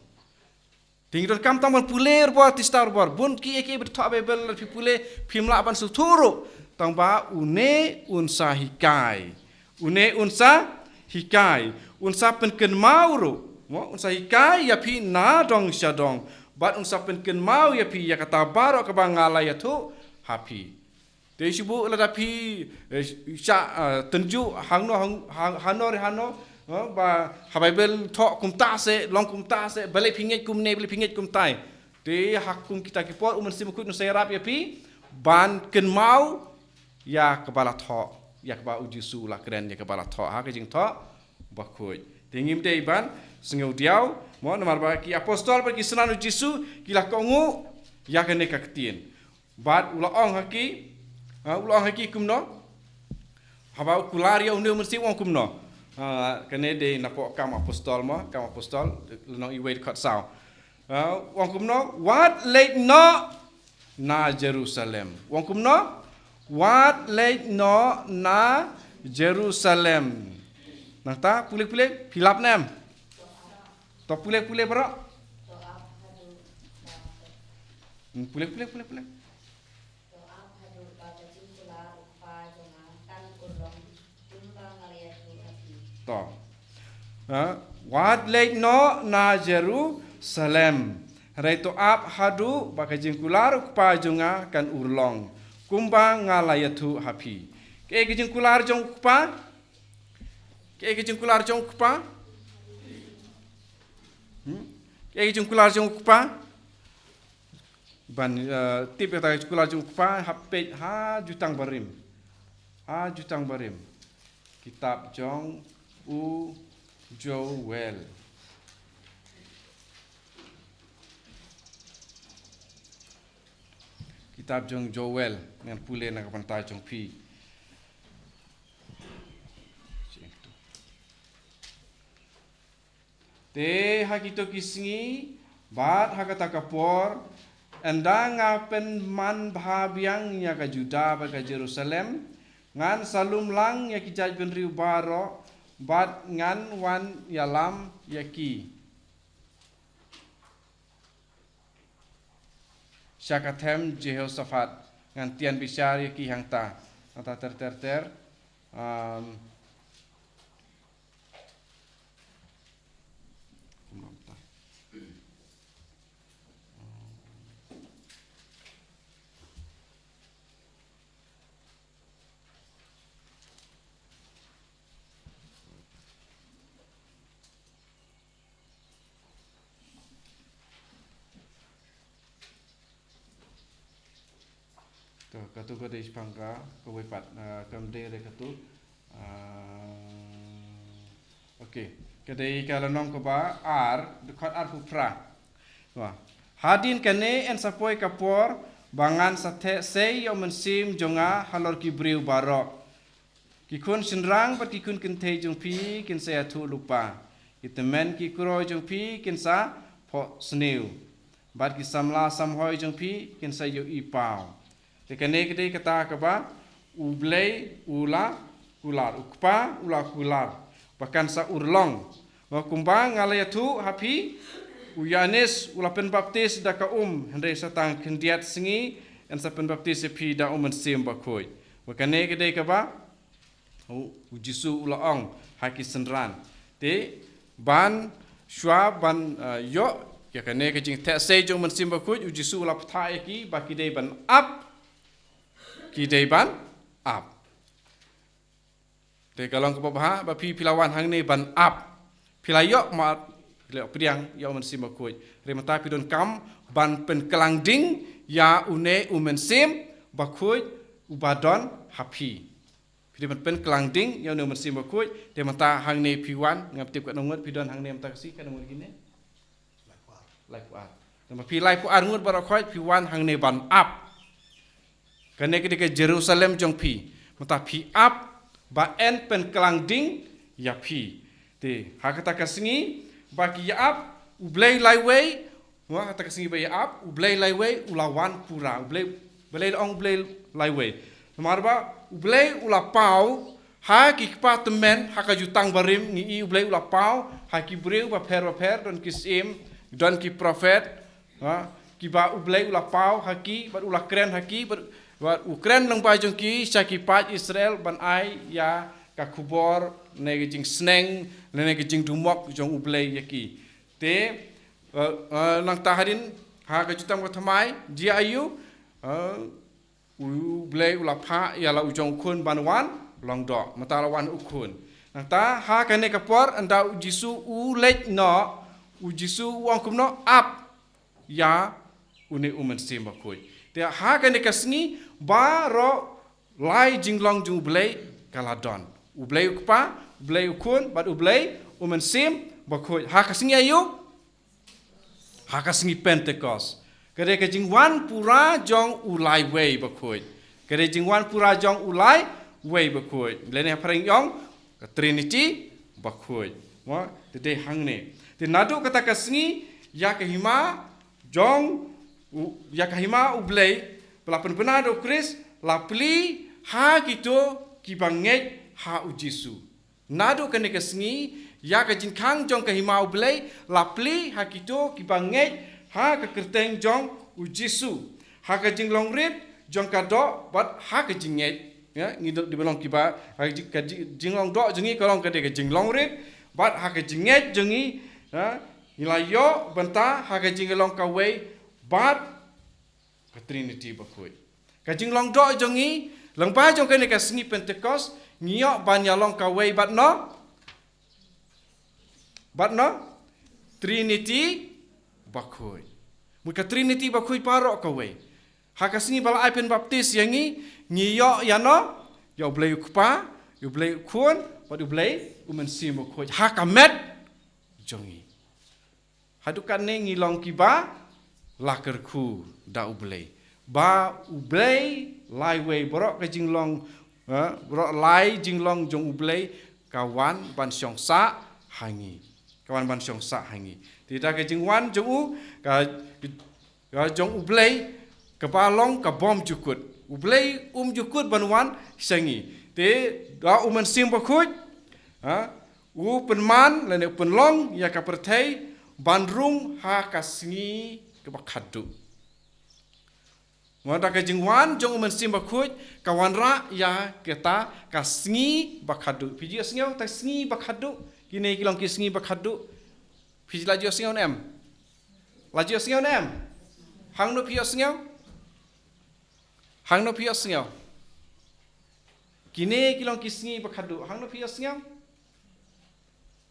Te ngi donkam tang ban pule barabor, tista barabor. Bun kiei kiei ba thoh Baibl, lada phi pule, phim lah ban sngewthuh ruh. Tangba une un sa hikai. Une un sa hikai. Un sa pynkynmaw ruh. Mo, un sa hikai ïa phi nadong shadong. Bad un sa pynkynmaw ïa phi ïa kata baroh kaba nga la ïathuh ha phi. Te shu buh lada phi, eh, shah, eh, tynjuh hangno, hang, hang, hano re hano, eh, ba ha Baibl thoh kumta se, long kumta se, balei phi ngeit kumne, balei phi ngeit kumtai. Te ha kum kita ki por u Mynsiem Bakhuid un sa ïarap ïa phi ban kynmaw ïa kaba la thoh, ïa kaba u Jisu u la kren, ïa kaba la thoh ha ka Jingthoh Bakhuid. Te ngim dei ban sngewdiaw, mo, namar ba ki apostol bad ki synran u Jisu ki la kohnguh ïa kane ka ktien. Bad u la ong ha ki, ha, u la ong ha ki kumno? Haba u kular ïa une u mynsiem u ong kumno? Ha, kane dei napoh Kam Apostol mo, Kam Apostol, lynnong iwei dkhot saw. Ha, u ong kumno? Wat leit noh na Jerusalem. U ong kumno? Wat leit noh na Jerusalem. Nangta, pule pule, phi lap ne em? To pule pule baroh. Hmm, pule pule pule pule. To. Ha? Wat leit noh na Jerusalem. Hynrei to ap haduh ba ka jingkular u Kpa jong nga kan urlong, kumba nga la ïathuh ha phi. Kaei ka jingkular jong u Kpa? Kaei ka jingkular jong u Kpa? Hmm? Kaei ka jingkular jong u Kpa? Ban, eh, tip ïa kata ka jingkular jong u Kpa, hap peit ha Jutang Barim. Ha Jutang Barim. Kitab jong u Joel. Kitab jong u Joel, ngan pule na ka bynta jong phi. Te ha kito ki sngi, bad ha kata ka por, ynda nga pynman bha biang ïa ka Juda bad ka Jerusalem, ngan sa lum lang ïa ki jaitbynriew baroh, bad ngan wan ïalam ïa ki sha ka them Jehoshaphat, ngan tian bishar ïa ki hangta. Hangta ter ter ter. Um, To, katu ka dei shaphang ka, kawei pat, ah, kam dei re katu. Ah, okay. Ka dei ka lynnong kaba ar, dkhot arphew phra. Wah. Hadien kane yn sa poi ka por, ba ngan sa theh sei ïa u mynsiem jong nga halor ki briew baroh. Ki khun shynrang bad ki khun kynthei jong phi kin sa ïathuh lypa. Ki tymmen ki kro jong phi kin sa phohsniew. Bad ki samla samhoi jong phi kin sa ïohi paw. Te kane ka dei kata kaba U Blei u la kular, U Kpa u la kular ba kan sa urlong. Ba kumba nga la ïathuh ha phi, u Ïoannis u la pynbaptis da ka um, hynrei sa tang khyndiat sngi yn sa pynbaptis ïa phi da U Mynsiem Bakhuid. Ba kane ka dei kaba U, U Jisu u la ong ha ki synran. Te ban shuwa ban, eh, ïoh ïa kane ka jingtheh sei jong U Mynsiem Bakhuid, U Jisu u la phah ïa ki ba ki dei ban ap, ki dei ban ap. Te ka long kaba bha ba phi, phi la wan hangne ban ap. Phi la ïoh ma, phi la ïoh pdiang ïa U Mynsiem Bakhuid. Hynrei mynta phi donkam ban pynklang ding ïa une U Mynsiem Bakhuid uba don ha phi. Phi dei ban pynklang ding ïa une U Mynsiem Bakhuid, te mynta hangne phi wan, ngam tip katno ngut phi don hangne mynta ka sngi, katno ngut kine? Laiphew ar. Namar phi laiphew ar ngut baroh khoit phi wan hangne ban ap. Kane ka dei ka Jerusalem jong phi. Mynta phi ap ba yn pynklang ding ïa phi. Te ha kata ka sngi ba ki ïa ap, U Blei Laiwei, ha kata ka sngi ba ïa ap, U Blei Laiwei u la wan pura. U Blei, balei la ong U Blei Laiwei? Namar ba U Blei u la paw ha ki kpa tymmen, ha ka Jutang Barim ngi i U Blei u la paw ha ki briew bapher bapher, don ki syiem, don ki prophet, ha, kiba U Blei u la paw ha ki, bad u la kren ha ki, bad, bad u kren lyngba jong ki sha ki paid Israel ban ai ïa ka khubor ne ka jingsneng ne ka jingdumok jong U Blei ïa ki. Te, eh, eh, nangta hadien ha ka Jutang Bathymmai, jia aiu, eh, U Blei u la phah ïa la u jong u khun ban wan long doh, mynta la wan u khun. Nangta ha kane ka por ynda U Jisu u leit noh, U Jisu u ong kumno? Ap ïa une U Mynsiem Bakhuid. Te ha kane ka sngi baroh lai jinglong jong U Blei ka la don. U Blei U Kpa, U Blei U Khun, bad U Blei U Mynsiem Bakhuid. Ha ka sngi aiu? Ha ka sngi Pentekost. Ka dei ka jingwan pura jong U Laiwei Bakhuid. Ka dei jingwan pura jong U Laiwei Bakhuid. Lane ha phareng ong ka Trinity Bakhuid. Mo, te dei hangne. Te naduh kata ka sngi ïa ka hima jong U, ïa ka hima U Blei ba la pynbna da U Khrist la plie ha kito kiba ngeit ha U Jisu. Naduh kane ka sngi, ïa ka jingkhang jong ka hima U Blei la plie ha kito kiba ngeit ha ka kyrteng jong U Jisu, ha ka jinglong rit jong ka doh bad ha ka jingngeit. Ïa, ngi doh dei ban long kiba, ha ka jing, ka jing, jinglong doh jong ngi ka long ka dei ka jinglong rit, bad ha ka jingngeit jong ngi, ha, ngi la ïoh bynta ha ka jinglong kawei bad ka Trinity Bakhuid. Ka jinglong doh jong ngi lyngba jong kane ka sngi Pentekost, ngi ïoh ban ïalong kawei bad no? Bad no? Trinity Bakhuid. Mut ka Trinity Bakhuid baroh kawei. Ha ka sngi ba la ai pynbaptis ïa ngi, ngi ïoh ïa no? Ïa U Blei U Kpa, ïa U Blei U Khun, bad ïa U Blei U Mynsiem Bakhuid. Ha ka met jong ngi. Haduh katne ngi long kiba la kyrkhu da U Blei. Ba U Blei Laiwei, baroh ka jinglong, eh, baroh lai jinglong jong U Blei ka wan ban shong sah ha ngi. Ka wan ban shong sah ha ngi. Te da ka jingwan jong u, ka, ka jong U Blei kaba long ka bym jukut. U Blei um jukut ban wan sha ngi. Te da U Mynsiem Bakhuid, ha, U pynman lane u pynlong ïa ka pyrthei ban rung ha ka sngi kaba khadduh. Namar da ka jingwan jong u Mynsiem Bakhuid ka wanrah ïa kata ka sngi ba khadduh. Phi ju sngew ta sngi ba khadduh? Kine ki long ki sngi ba khadduh. Phi la ju sngew ne em? La ju sngew ne em? Hangno phi ju sngew? Hangno phi ju sngew? Kine ki long ki sngi ba khadduh. Hangno phi ju sngew?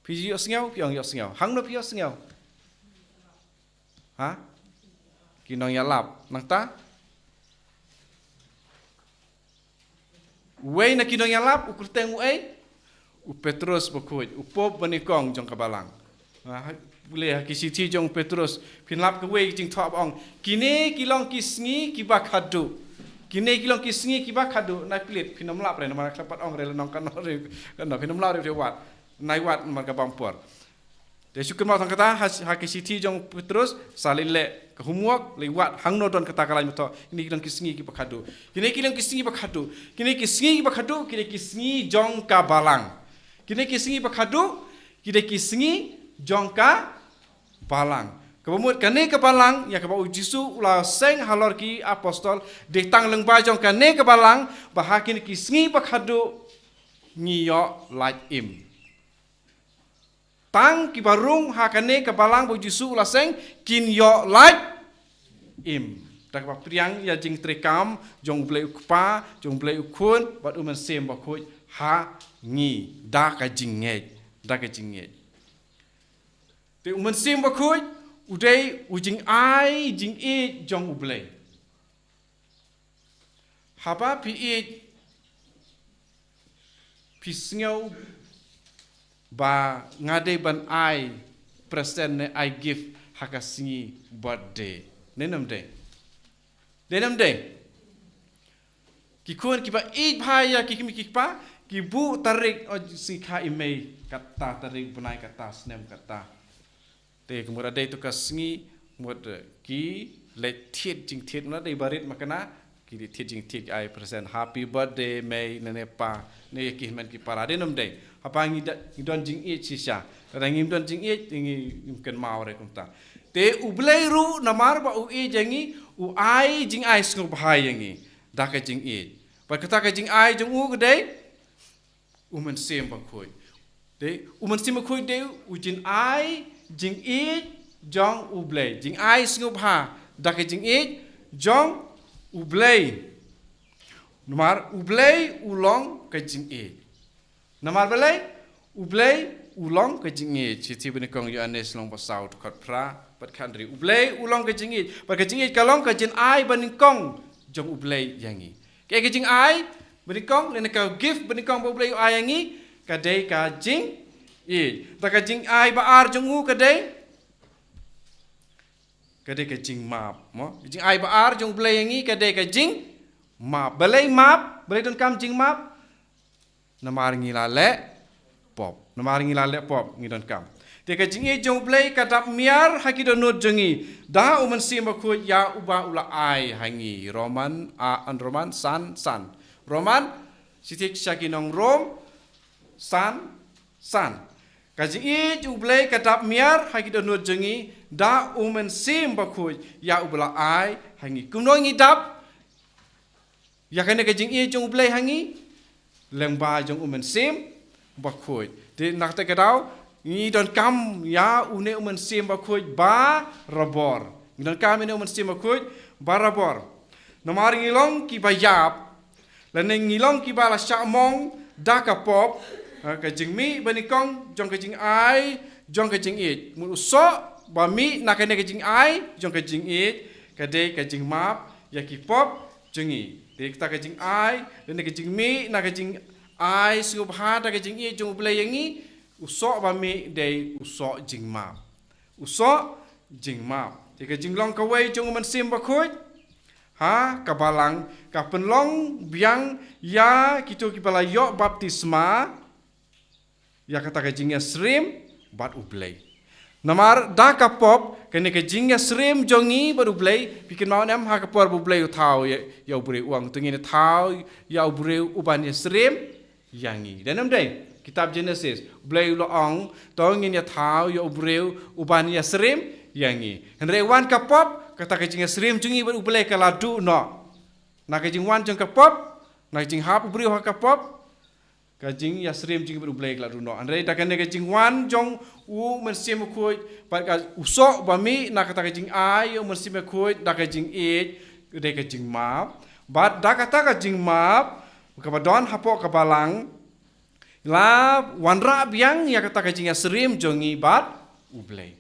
Phi ju sngew, phi ong ju sngew. Hangno phi ju sngew? Ha? Ki nongïalap. Nangta? Uwei na ki nongïalap, u kyrteng uei? U Petrus Bakhuid, u pope banyngkong jong ka balang. Ha, ha, pule ha ki shithi jong u Petrus, phin lap kawei ka jingthoh ba ong, kine ki long ki sngi kiba khadduh. Kine ki long ki sngi kiba khadduh, nai plie, phin ym lap re, namar ka pat ong re la nong kano re, kano, phin ym lap re, re wat. Nai wat namar ka bam por. Te shu kynmaw tang kata, ha, ha ki shithi jong u Petrus, sa leit leh ka homework, leit wad hangno don kata ka laiñ ba thoh, kine ki long ki sngi kiba khadduh. Kine ki long ki sngi ba khadduh. Kine ki sngi kiba khadduh, kine ki sngi jong ka balang. Kine ki sngi ba khadduh, kine ki sngi jong ka balang. Kaba mut kane ka balang, ïa kaba u Jisu u la seng halor ki apostol, dei tang lyngba jong kane ka balang, ba ha kine ki sngi ba khadduh, ngi ïoh lait im. Tang kiba rung ha kane ka balang ba u Jisu u la seng kin ïoh lait im. Da kaba pdiang ïa jingtrei kam jong U Blei U Kpa, jong U Blei U Khun, bad U Mynsiem Bakhuid ha ngi. Da ka jingngeit, da ka jingngeit. Te U Mynsiem Bakhuid u dei u jingai jingïeit jong U Blei. Haba phi ïeit, phi sngew ba nga dei ban ai present ne ai gift ha ka sngi birthday. Dei ne ym dei? Dei ne ym dei? Ki khun kiba ïeit bha ïa ki kmie ki kpa, ki buh tarik, o, sngi kha i Mei, kata tarik bnai, kata snem, kata. Te ka mut dei tu ka sngi, mut, eh, ki leit thied jingthied, mut dei barit makna, ki leit thied jingthied, ai present, happy birthday Mei, ne ne pa, ne ki hynmen ki para, dei ne ym dei? Haba ngi da, ngi don jingïeit shisha. Lada ngim don jingïeit, ngi, ngim kynmaw re kumta. Te U Blei ruh namar ba u ïeit ïa ngi, u ai jingai sngewbha ïa ngi da ka jingïeit. Bad kata ka jingai jong u ka dei U Mynsiem Bakhuid. Dei, U Mynsiem Bakhuid dei u jingai jingïeit jong U Blei. Jingai sngewbha da ka jingïeit jong U Blei. Namar U Blei u long ka jingïeit. Namar balei? U Blei u long ka jingïeit. Shithi banyngkong Ïoannis lynnong ba saw dkhot phra bad khathynriew. U Blei u long ka jingïeit. Bad ka jingïeit ka long ka jingai banyngkong jong U Blei ïa ngi. Kaei ka jingai banyngkong, lane ka gift banyngkong ba U Blei u ai ïa ngi, ka dei ka jingïeit. Da ka jingai ba ar jong u ka dei, ka dei ka jingmap, mo? Ka jingai ba ar jong U Blei ïa ngi ka dei ka jingmap. Balei map? Balei donkam jingmap? Namar ngi la leh pop. Namar ngi la leh pop, ngi donkam. Te ka jingïeit jong U Blei ka dap miar ha ki dohnud jong ngi da U Mynsiem Bakhuid ïa uba u la ai ha ngi. Roman, a, an Roman san san. Roman, shithi sha ki nong Rom san san. Ka jingïeit U Blei ka dap miar ha ki dohnud jong ngi da U Mynsiem Bakhuid ïa uba la ai ha ngi. Kumno ngi dap ïa kane ka jingïeit jong U Blei ha ngi? Lyngba jong U Mynsiem Bakhuid. Te na kata ka daw ngi donkam ïa une U Mynsiem Bakhuid barabor. Ngi donkam ïa une U Mynsiem Bakhuid barabor. Namar ngi long kiba ïap, lane ngi long kiba la shah mong da ka pop, ha, ka jingmih banyngkong jong ka jingai jong ka jingïeit. Mut u soh ba mih na kane ka jingai jong ka jingïeit ka dei ka jingmap ïa ki pop jong ngi. Te kata ka jingai, lane ka jingmih na ka jingai sngewbha da ka jingïeit jong U Blei ïa ngi, u soh ba mih dei u soh jingmap. U soh jingmap. Te ka jinglong kawei jong U Mynsiem Bakhuid ha ka balang ka pynlong biang ïa kito kiba la ïoh baptisma ïa kata ka jingïasyriem bad U Blei. Namar da ka pop, kane ka jingïasyriem jong ngi bad U Blei, phi kynmaw ne em ha ka por ba U Blei u thaw ïa, ïa u briew, u ong to ngin thaw ïa u briew uban ïasyriem ïa ngi. Dei ne ym dei? Kitab Genesis, U Blei u la ong, to ngin ïa thaw ïa u briew uban ïa syriem ïa ngi. Hynrei wan ka pop, kata ka jingïasyriem jong ngi bad U Blei ka la duh noh. Na ka jingwan jong ka pop, na ka jinghap u briew ha ka pop, ka jingïasyriem jong ngi bad U Blei ka la duh noh. Hynrei da kane ka jingwan jong u Mynsiem Bakhuid, bad ka u soh ba mih na kata ka jingai ïa u Mynsiem Bakhuid, da ka jingïeit, da ka jingmap. Bad da kata ka jingmap, kaba don hapoh ka balang, la wanrah biang ïa kata ka jingïasyriem jong ngi bad U Blei.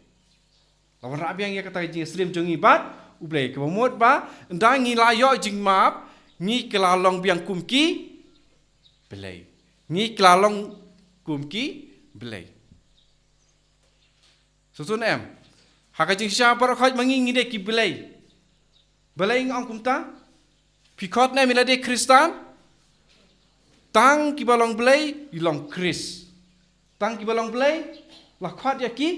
La wanrah biang ïa kata ka jingïasyriem jong ngi bad U Blei. Kaba mut ba, ynda ngi la ïoh jingmap, ngi kylla long biang kum ki Blei. Ngi kylla long kum ki Blei. Sngewthuh em? Ha ka jingshisha baroh khoit ma ngi ngi dei ki Blei. Balei nga ong kumta? Phi khot ne em ïa lade Khristan? Tang kiba long Blei, i long Khrist. Tang kiba long Blei, la khot ïa ki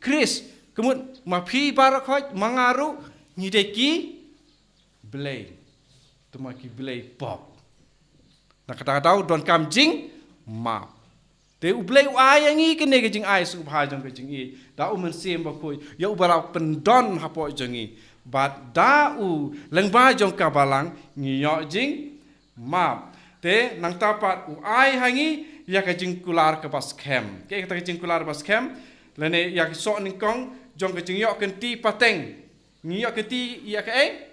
Khrist. Ka mut, ma phi baroh khoit, ma nga ruh, ngi dei ki Blei. Te ma ki Blei pop. Na kata ka daw donkam jingmap. Te U Blei u ai ïa ngi kane ka jingai sngewbha jong ka jingïeit. Da u Mynsiem Bakhuid. Ïa uba la pyndon hapoh jong ngi. Bad da u lyngba jong ka balang ngi ïoh jingmap. Te nangta pat u ai ha ngi ïa ka jingkular kaba skhem. Kaei kata ka jingkular ba skhem? Lane ïa ka soh nyngkong jong ka jingïoh kynti pateng. Ngi ïoh kynti ïa kaei?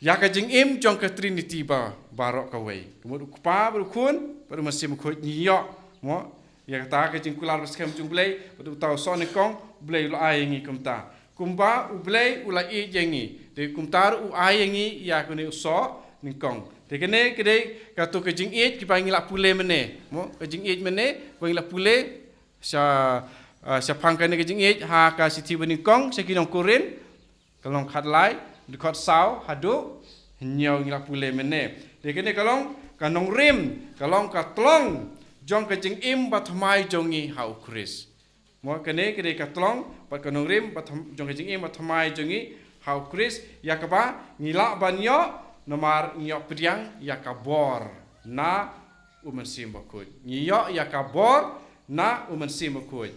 Ïa ka jingim jong ka Trinity ba, baroh kawei. Ka mut u Kpa, bad u Khun, bad u Mynsiem Bakhuid ngi ïoh. Mo, ïa kata ka jingkular ba skhem jong U Blei, bad uta u soh nyngkong, U Blei u la ai ïa ngi kumta. Kumba U Blei u la ïeit ïa ngi. Te kumta ruh u ai ïa ngi ïa kane u soh nyngkong. Te kane ka dei kato ka jingïeit kiba ngi la pule mynne. Mo, ka jingïeit mynne, ba ngi la pule, sha, ah, shaphang kane ka jingïeit, ha ka shithi banyngkong, sha ki nong Korinth. Ka lynnong khatlai, dkhot saw, haduh hynñiew ngi la pule mynne. Te kane ka long, ka nongrim, ka long ka tlong, jong ka jingim bathymmai jong ngi ha u Khrist. Mo kane ka dei ka tlong, bad ka nongrim, bathymmai, jong ka jingim bathymmai jong ngi ha u Khrist, ïa kaba, ngi lah ban ïoh, namar ngi ïoh pdiang, ïa ka bor, na u Mynsiem Bakhuid. Ngi ïoh, ïa ka bor, na u Mynsiem Bakhuid.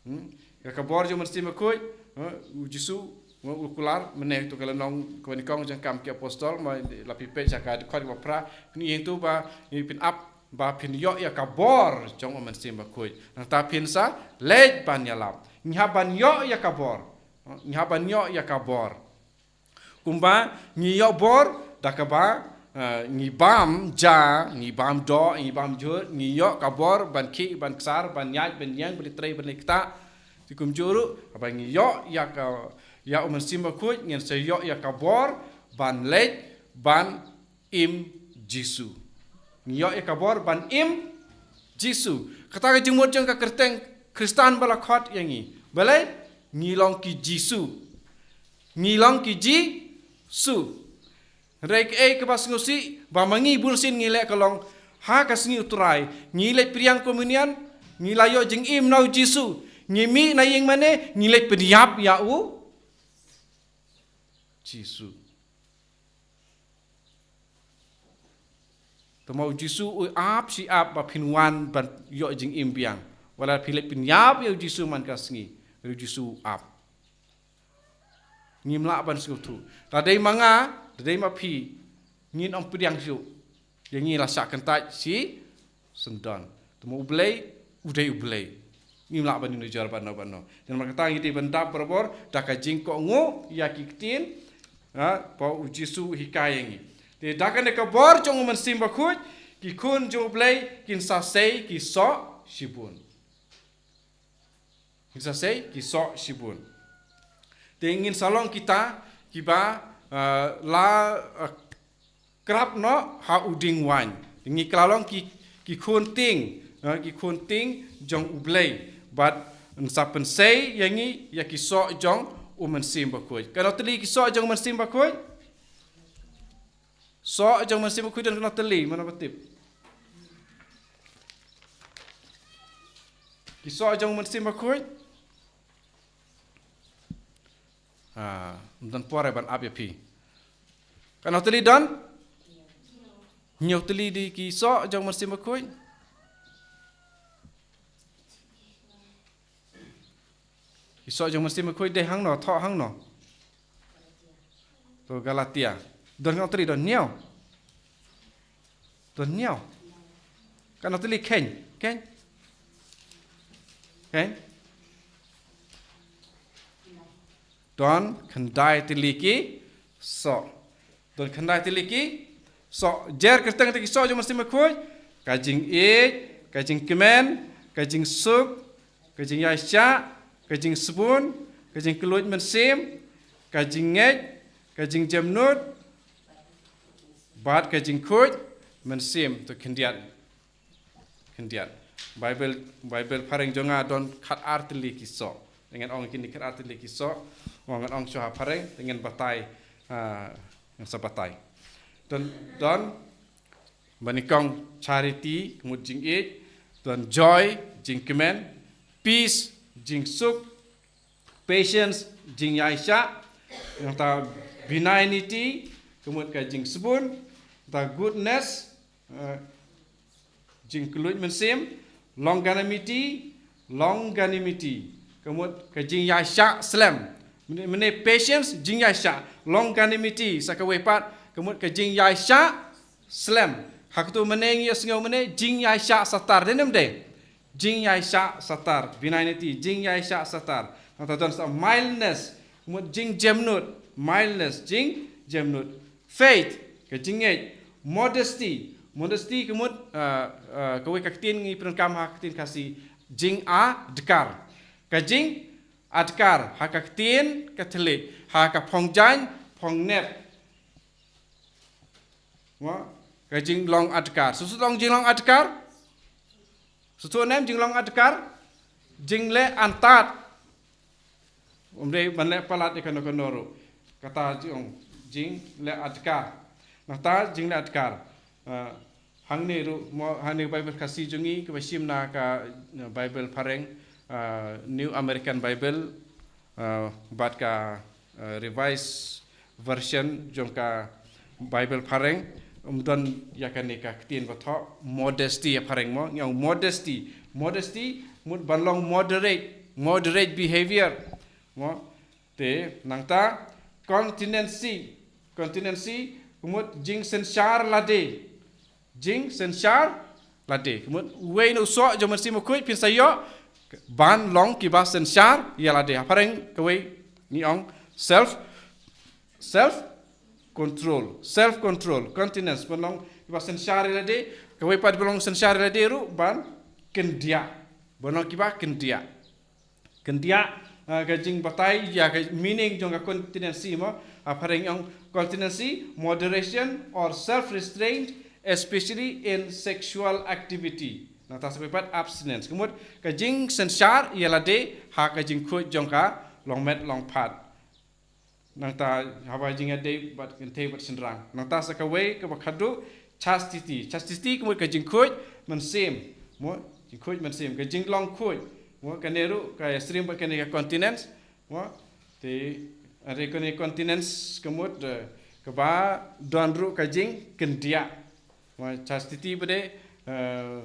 Hmm? Ïa ka bor jong u Mynsiem Bakhuid, eh, u Jisu, eh, u kular, mynne to ka lynnong kaba nyngkong jong Kam ki Apostol, ma la phi peit sha ka dkhot kaba phra, phin ïohi to ba, phin ap, ba phin ïoh ïa ka bor jong u Mynsiem Bakhuid. Nangta phin sa, leit ban ïalap. Ngi hap ban ïoh ïa ka bor. Eh, ngi hap ban ïoh ïa ka bor. Kumba, ngi ïoh bor, da kaba, eh, ngi bam ja, ngi bam doh, ngi bam jhur, ngi ïoh ka bor, ban khih, ban ksar, ban ïaid, ban ïeng, ban leit trei, ban leit ktah. Te kumjuh ruh, haba ngi ïoh, ïa ka, ïa u Mynsiem Bakhuid, ngin sa ïoh, ïa ka bor, ban leit, ban im Jisu. Ngi ïoh ïa ka bor ban im Jisu. Kata ka jingmut jong ka kyrteng Khristan ba la khot ïa ngi. Balei? Ngi long ki Jisu. Ngi long ki Jisu. Hynrei kaei kaba sngewsih, ba ma ngi bunsien ngi leh ka long, ha ka sngi u Trai, ngi leit pdiang komunion, ngi la ïoh jingim na u Jisu, ngi mih na ïing mane, ngi leit pynïap ïa u Jisu. Te ma u Jisu u ap shi ap ba phin wan ban ïoh jingim biang. Wat la phi leit pynïap ïa u Jisu man ka sngi. U Jisu u ap. Ngim lah ban sngewthuh. Lada dei ma nga, lada dei ma phi. Ngin ym pdiang shuh. Ïa ngi la shah kyntait shi syndon. Te ma u Blei, u dei u Blei. Ngim lah ban ïanujor bad no bad no. Te namar kata ngi dei ban dap barabor, da ka jingkohnguh, ïa ki ktien, ha, ba u Jisu u hikai ïa ngi. Te da kane ka bor jong u Mynsiem Bakhuid, ki khun jong u Blei, kin sa sei, ki soh, shibun. Kin sa sei, ki soh, shibun. Te ngin sa long kita, kiba, ah, la, ah, krap noh ha u dieng waiñ. Ngi kylla long ki, ki khun tieng, eh, ki khun tieng jong u Blei. Bad yn sa pynsei ïa ngi ïa ki soh jong u Mynsiem Bakhuid. Katno tylli ki soh jong u Mynsiem Bakhuid? Soh jong u Mynsiem Bakhuid don katno tylli, mano ba tip? Ki soh jong u Mynsiem Bakhuid? Ha, ym don por ban ap ïa phi. Katno tylli don? Hynñiew tylli de ki soh jong u Mynsiem Bakhuid. Ki soh jong u Mynsiem Bakhuid dei hangno, thoh hangno. To Galatia. Don hangno tylli, don hynñiew. Don hynñiew. Katno tylli, kheiñ, kheiñ. Kheiñ. Don khyndai tylli ki soh. Don khyndai tylli ki soh. Jer kyrteng te ki soh jong u Mynsiem Bakhuid. Ka jingïeit, ka jingkmen, ka jingsuk, ka jingïaishah, ka jingsbun, ka jingkylluid mynsiem, ka jingngeit, ka jingjemnud, bad ka jingkhuid mynsiem. To khyndiat. Khyndiat. Baibl, Baibl phareng jong nga don khatar tylli ki soh. Te ngan ong kine khatar tylli ki soh. Ong, ngan ong shuwa ha phareng, te ngan batai, ah, ngan sa batai. Don, don, ba nyngkong charity, ka mut jingïeit, don joy, jingkmen, peace, jingsuk, patience, jingïaishah, nangta benignity, ka mut ka jingsbun, nangta goodness, eh, jingkylluid mynsiem, longanimity, longanimity, ka mut ka jingïaishah slem. Mynne, mynne patience, jingïaishah, longanimity, sa kawei pat, ka mut ka jingïaishah slem. Ha katu mynne ngi ïohsngew mynne, jingïaishah satar, dei ne ym dei? Jingïaishah satar, benignity, jingïaishah satar. Nangta don sa mildness, ka mut jingjemnud, mildness, jingjemnud. Faith, ka jingngeit. Modesty, modesty ka mut, ah, ah, kawei ka ktien ngi pyndonkam ha ka ktien Khasi, jingadkar. Ka jingadkar, ha ka ktien Katholik, ha ka phong jaiñ, phong nep. Mo, ka jinglong adkar. Shu shu long jinglong adkar? Shu shu nem jinglong adkar? Jingleh antad. Ym dei ban leh palat ïa kano kano ruh. Kata jong jingleh adkar. Nangta jingleh adkar. Ah, hangne ruh, mo, hangne Baibl Khasi jong ngi, kaba shim na ka, eh, Baibl phareng, ah, New American Bible, ah, bad ka, eh, Revised Version jong ka Baibl phareng, ym don ïa kane ka ktien ba thoh modesty ha phareng mo, ngi ong modesty. Modesty, mut ban long moderate, moderate behavior. Mo, te, nangta, continency. Continency, ka mut jingsynshar lade. Jingsynshar lade. Ka mut uwei na u soh jong u Mynsiem Bakhuid phin sa ïoh ban long kiba synshar ïa lade. Ha phareng kawei ngi ong self, self control. Self control. Continence. Ban long kiba synshar ïa lade. Kawei pat ban long synshar ïa lade ruh ban kyndiah. Ban long kiba kyndiah. Kyndiah, ah, ka jingbatai ïa ka meaning jong ka continency mo. Ha phareng ong continency, moderation or self-restraint, especially in sexual activity. Nangta sa kawei pat abstinence. Ka mut ka jingsynshar ïa lade ha ka jingkhuid jong ka longmet longphad. Nangta haba jingïadei bad kynthei bad shynrang. Nangta sa kawei kaba khatduh chastity. Chastity ka mut ka jingkhuid mynsiem. Mo, jingkhuid mynsiem. Ka jinglong khuid. Mo, kane ruh ka ïasyriem bad kane ka continence. Mo, te, hynrei kane continence ka mut, eh, kaba don ruh ka jingkyndiah. Mo, chastity ba dei, eh,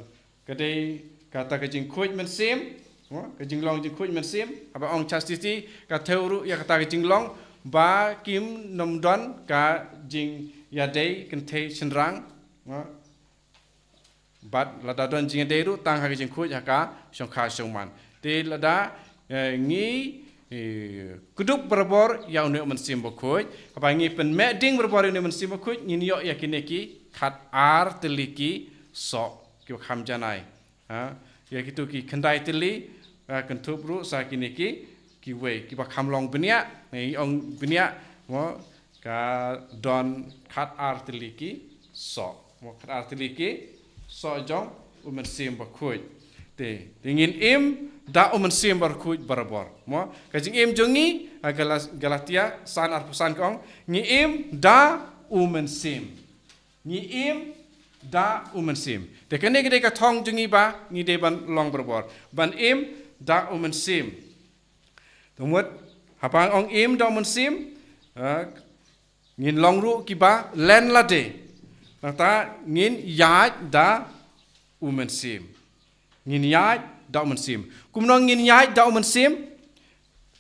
ka dei kata ka jingkhuid mynsiem, mo, ka jinglong jingkhuid mynsiem, haba ong chastity, ka thew ruh ïa kata ka jinglong, ba kim nym don ka jingïadei kynthei shynrang, mo. Bad lada don jingïadei ruh tang ha ka jingkhuid ha ka shongkha shongman. Te lada, eh, ngi, eh, kdup barabor ïa une u Mynsiem Bakhuid, haba ngi pynmeh ding barabor ïa une u Mynsiem Bakhuid, ngin ïoh ïa kine ki khatar tylli ki soh, kiba kham janai. Ha, ïa kitu ki khyndai tylli, ha, kynthup ruh sa kine ki, kiwei, kiba kham long bniah, ngi ong bniah, mo, ka don khatar tylli ki soh. Mo, khatar tylli ki soh jong u Mynsiem Bakhuid. Te, te ngin im da u Mynsiem Bakhuid barabor. Mo, ka jingim jong ngi, ha Galas-, Galatia san arphew san ka ong, ngi im da u Mynsiem. Ngi im da u Mynsiem. Te kane ka dei ka thong jong ngi ba ngi dei ban long barabor. Ban im da u Mynsiem. Te mut, haba ong im da u Mynsiem, eh, ngin long ruh kiba len lade. Nangta ngin ïaid da u Mynsiem. Ngin ïaid da u Mynsiem. Kumno ngin ïaid da u Mynsiem?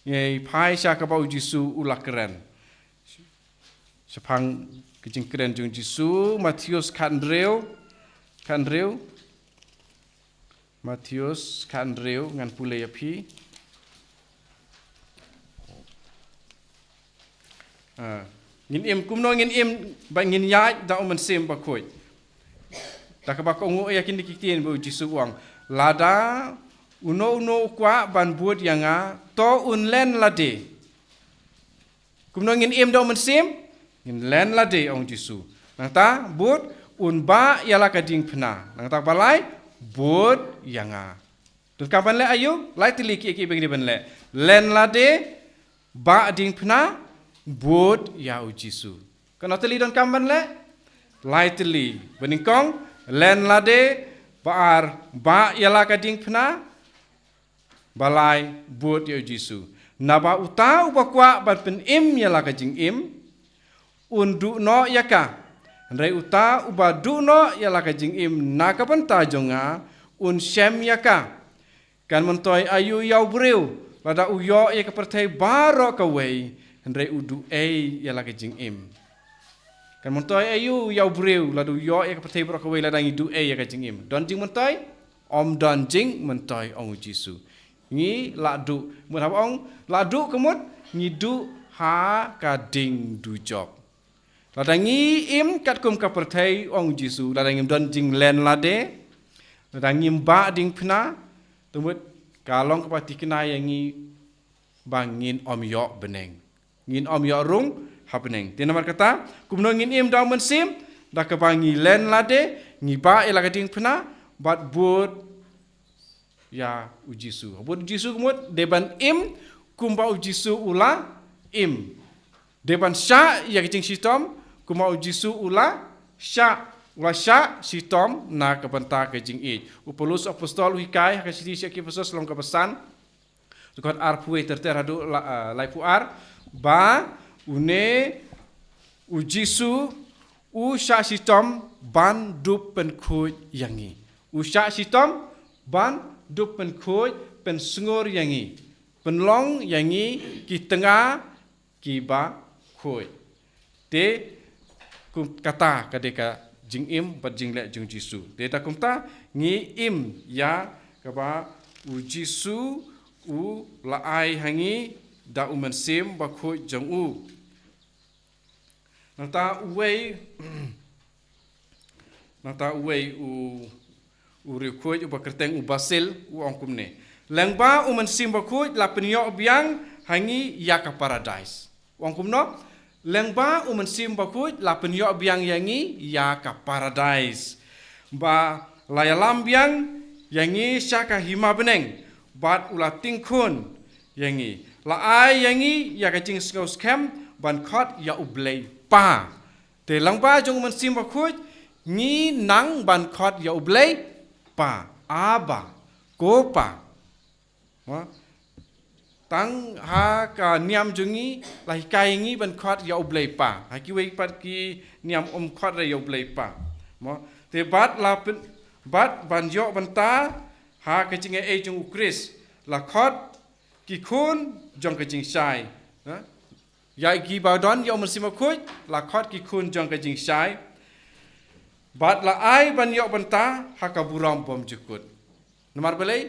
Ngi phai sha kaba u Jisu u la kren. Shaphang ka jingkren jong u Jisu, Mathaios khathynriew, khathynriew. Mathaios khathynriew, ngan pule ïa phi. Ah, ngin im, kumno ngin im, ba ngin ïaid da u Mynsiem Bakhuid. Da kaba kohnguh ïa kine ki ktien ba u Jisu u ong. Lada uno uno u kwah ban bud ïa nga, to un len lade. Kumno ngin im da u Mynsiem? Ngin len lade, ong u Jisu. Nangta bud, un bah ïa la ka diengphna. Nangta ba lai, bud ïa nga. Donkam ban leh aïu? Lai tylli ki, ki ba ngi dei ban leh. Len lade, bah diengphna, bud ïa u Jisu. Katno tylli donkam ban leh? Lai tylli. Ba nyngkong, len lade, ba ar, bah ïa la ka diengphna, ba lai, bud ïa u Jisu. Naba uta uba kwah ban pynim ïa la ka jingim, un duh noh ïa ka. Hynrei uta uba duh noh ïa la ka jingim na ka bynta jong nga, un shem ïa ka. Kan myntoi aïu ïa u briew, lada u ïoh ïa ka pyrthei baroh kawei, hynrei u duh ei ïa la ka jingim. Kan myntoi aïu ïa u briew, lada u ïoh ïa ka pyrthei baroh kawei, lada ngi duh ei ïa ka jingim. Don jingmyntoi? Ym don jingmyntoi, ong u Jisu. Ngi lah duh, mut haba ong lah duh ka mut, ngi duh ha ka ding dujok. Lada ngi im katkum ka pyrthei, ong u Jisu, lada ngim don jinglen lade, lada ngim bah diengphna, te mut ka long kaba thikna ïa ngi ba ngin ym ïoh bneng. Ngin ym ïoh rung ha bneng. Te namar kata, kumno ngin im da u Mynsiem? Da kaba ngi len lade, ngi bah ïa la ka diengphna, bad bud ïa u Jisu. Bud u Jisu ka mut, dei ban im kumba u Jisu u la im. Dei ban shah ïa ka jingshitom kumba u Jisu u la shah, u la shah shitom na ka bynta ka jingïeit. U Paulus Apostol u hikai ha ka shithi sha ki Ephesus lynnong kaba san, dkhot arphew wei ter ter haduh la, ah, laiphew ar, ba une u Jisu u shah shitom ban dup pynkhuid ïa ngi. U shah shitom ban dup pynkhuid, pynsngur ïa ngi. Pynlong ïa ngi ki tnga kiba khuid. Te kum kata ka dei ka jingim bad jingleh jong u Jisu. Te da kumta ngi im ïa kaba u Jisu u la ai ha ngi da u Mynsiem Bakhuid jong u. Nangta uwei, nangta uwei u, u riewkhuid uba kyrteng u Basil u ong kumne. Lyngba u Mynsiem Bakhuid la pynïoh biang ha ngi ïa ka paradais. U ong kumno? Lyngba u Mynsiem Bakhuid la pynïoh biang ïa ngi ïa ka paradais. Ba la ïalam biang ïa ngi sha ka hima bneng, bad u la tyngkhun ïa ngi. La ai ïa ngi ïa ka jingsngewskhem ban khot ïa u Blei Pa. Te lyngba jong u Mynsiem Bakhuid, ngi nang ban khot ïa u Blei Pa. Abba, ko Pa. Mo? Tang ha ka niam jong ngi, la hikai ngi ban khot ïa u Blei Pa. Ha kiwei pat ki niam ym khot re ïa u Blei Pa. Mo? Te bad la pyn-, bad ban ïoh bynta ha ka jingaiei jong u Khrist, la khot ki khun jong ka jingshai. Ha? Ïa kiba don ïa u Mynsiem Bakhuid, la khot ki khun jong ka jingshai. Bad la ai ban ïoh bynta ha ka burom bymjukut. Namar balei,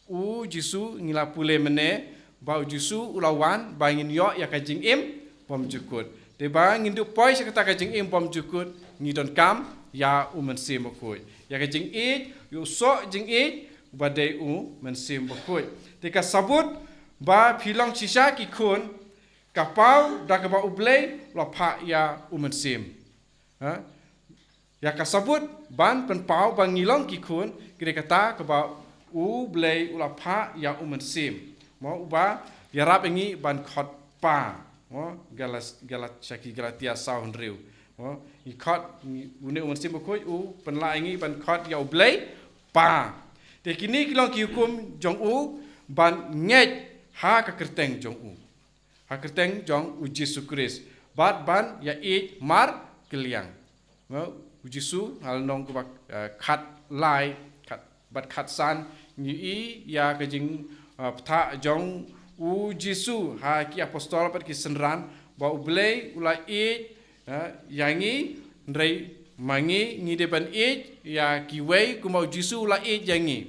u Jisu ngi la pule mynne, ba u Jisu u la wan, ba ngin ïoh ïa ka jingim bymjukut. Te ba ngin duh poi sha kata ka jingim bymjukut, ngi donkam ïa u Mynsiem Bakhuid. Ïa ka jingïeit, ïa u soh jingïeit, ba dei u Mynsiem Bakhuid. Te ka sabut, ba phi long shisha ki khun, ka paw da kaba u Blei u la phah ïa u Mynsiem. Ha? Ïa ka sabut ban pynpaw ba ngi long ki khun, ki dei kata kaba u Blei u la phah ïa u Mynsiem. Mo, uba ïarap ïa ngi ban khot Pa. Mo, Galas-, Galat-, sha ki Galatia saw hynriew. Mo, ngi khot, ngi, une u Mynsiem Bakhuid u pynlah ïa ngi ban khot ïa u Blei Pa. Te kine ki long ki hukum jong u ban ngeit ha ka kyrteng jong u. Ha kyrteng jong u Jisu Khrist. Bad ban ïa ïeit markylliang. Mo, u Jisu, ha lynnong kaba, eh, khatlai, khat, bad khatsan, ngi ïohi ïa ka jing, eh, bthah jong U Jisu ha ki apostol bad ki synran ba U Blei u la ïeit, eh, ïa ngi, hynrei ma ngi ngi dei ban ïeit ïa kiwei kumba U Jisu u la ïeit ïa ngi.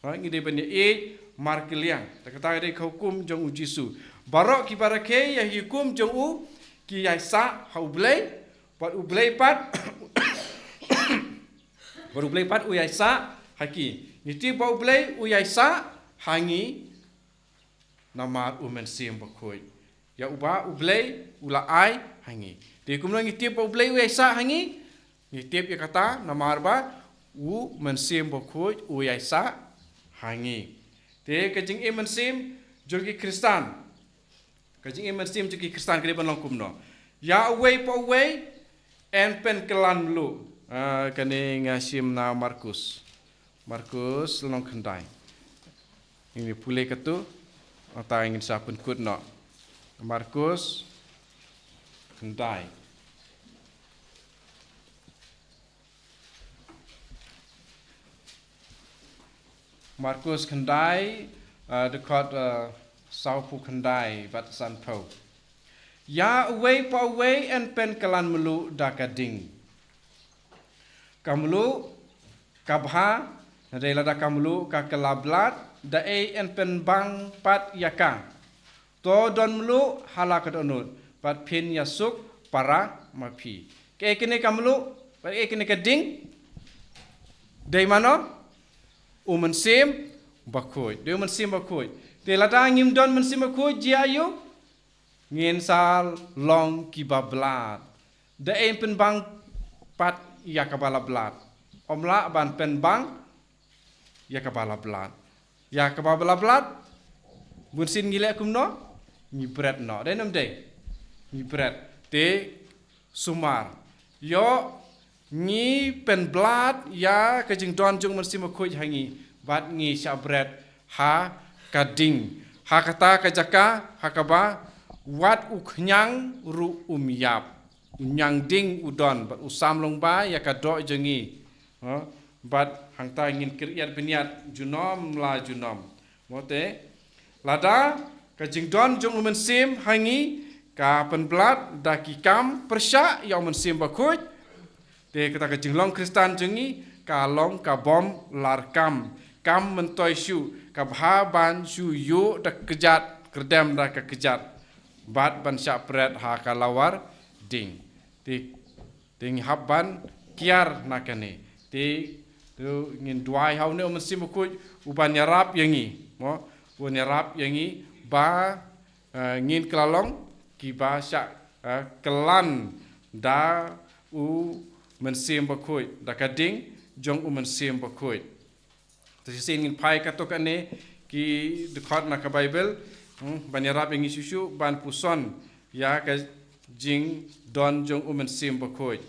Ha, ngi dei ban ïa ïeit markylliang. Te kata ka dei ka hukum jong U Jisu. Baroh kiba rakhe ïa ki hukum jong u ki ïaisah ha U Blei, bad U Blei pat, bad U Blei pat u ïaisah ha ki. Ngi tip ba U Blei u ïaisah ha ngi namar U Mynsiem Bakhuid. Ïa uba U Blei u la ai ha ngi. Te kumno ngi tip ba U Blei u ïaisah ha ngi? Ngi tip ïa kata namar ba U Mynsiem Bakhuid u ïaisah ha ngi. Te ka jingim mynsiem jong ki Khristan. Ka jingim mynsiem jong ki Khristan ka dei ban long kumno? Ïa uwei pa uwei yn pynkylla mluh. Ah, kane nga shim na Markus. Markus lynnong khyndai. Ngin pule katto, nangta ngin sa pynkut noh. Markus khyndai. Markus khyndai, eh, dkhot, eh, sawphew khyndai bad sanphew. Ïa uwei pa uwei yn pynkylla mluh da ka ding. Ka mluh ka bha, hynrei lada ka mluh ka kylla blad, da ei yn pynbang pat ïa ka? To don mluh ha la ka dohnud, bad phin ïasuk para ma phi. Kaei kane ka mluh, bad kaei kane ka ding? Dei mano? U Mynsiem Bakhuid. Dei U Mynsiem Bakhuid. Te lada ngim don Mynsiem Bakhuid, jia aiu? Ngin sa long kiba blad. Da ei yn pynbang pat ïa kaba la blad? Ym lah ban pynbang ïa kaba la blad. Ïa kaba la blad, bunsien ngi leh kumno? Ngi bret noh. Dei ne ym dei? Ngi bret. Te sumar. Ïoh ngi pynblad ïa ka jingdon jong U Mynsiem Bakhuid ha ngi. Bad ngi shah bret ha ka ding. Ha kata ka jaka, ha kaba wat u khñiang ruh um ïap. U ñiangding u don, bad u sam lyngba ïa ka doh jong ngi. Ha? Bad hangta ngin kyriat bniat junom la junom. Mo te, lada ka jingdon jong U Mynsiem ha ngi ka pynblad da ki kam pyrshah ïa U Mynsiem Bakhuid, te kata ka jinglong Khristan jong ngi ka long ka bym lah kam. Kam myntoi shuh, ka bha ban shu ïuh da kjat, kyrdem da ka kjat. Bad ban shah pret ha ka lawar ding. Te, te ngi hap ban kiar na kane. Te, te ngin duwai ha une U Mynsiem Bakhuid u ban ïarap ïa ngi. Mo, u ban ïarap ïa ngi ba, eh, ngin kylla long kiba shah, eh, kylla da U Mynsiem Bakhuid, da ka ding jong U Mynsiem Bakhuid. Te shisien ngin phai katto katne ki dkhot na ka Baibl, hmm, ban ïarap ïa ngi shuh shuh ban puson ïa ka jingdon jong U Mynsiem Bakhuid.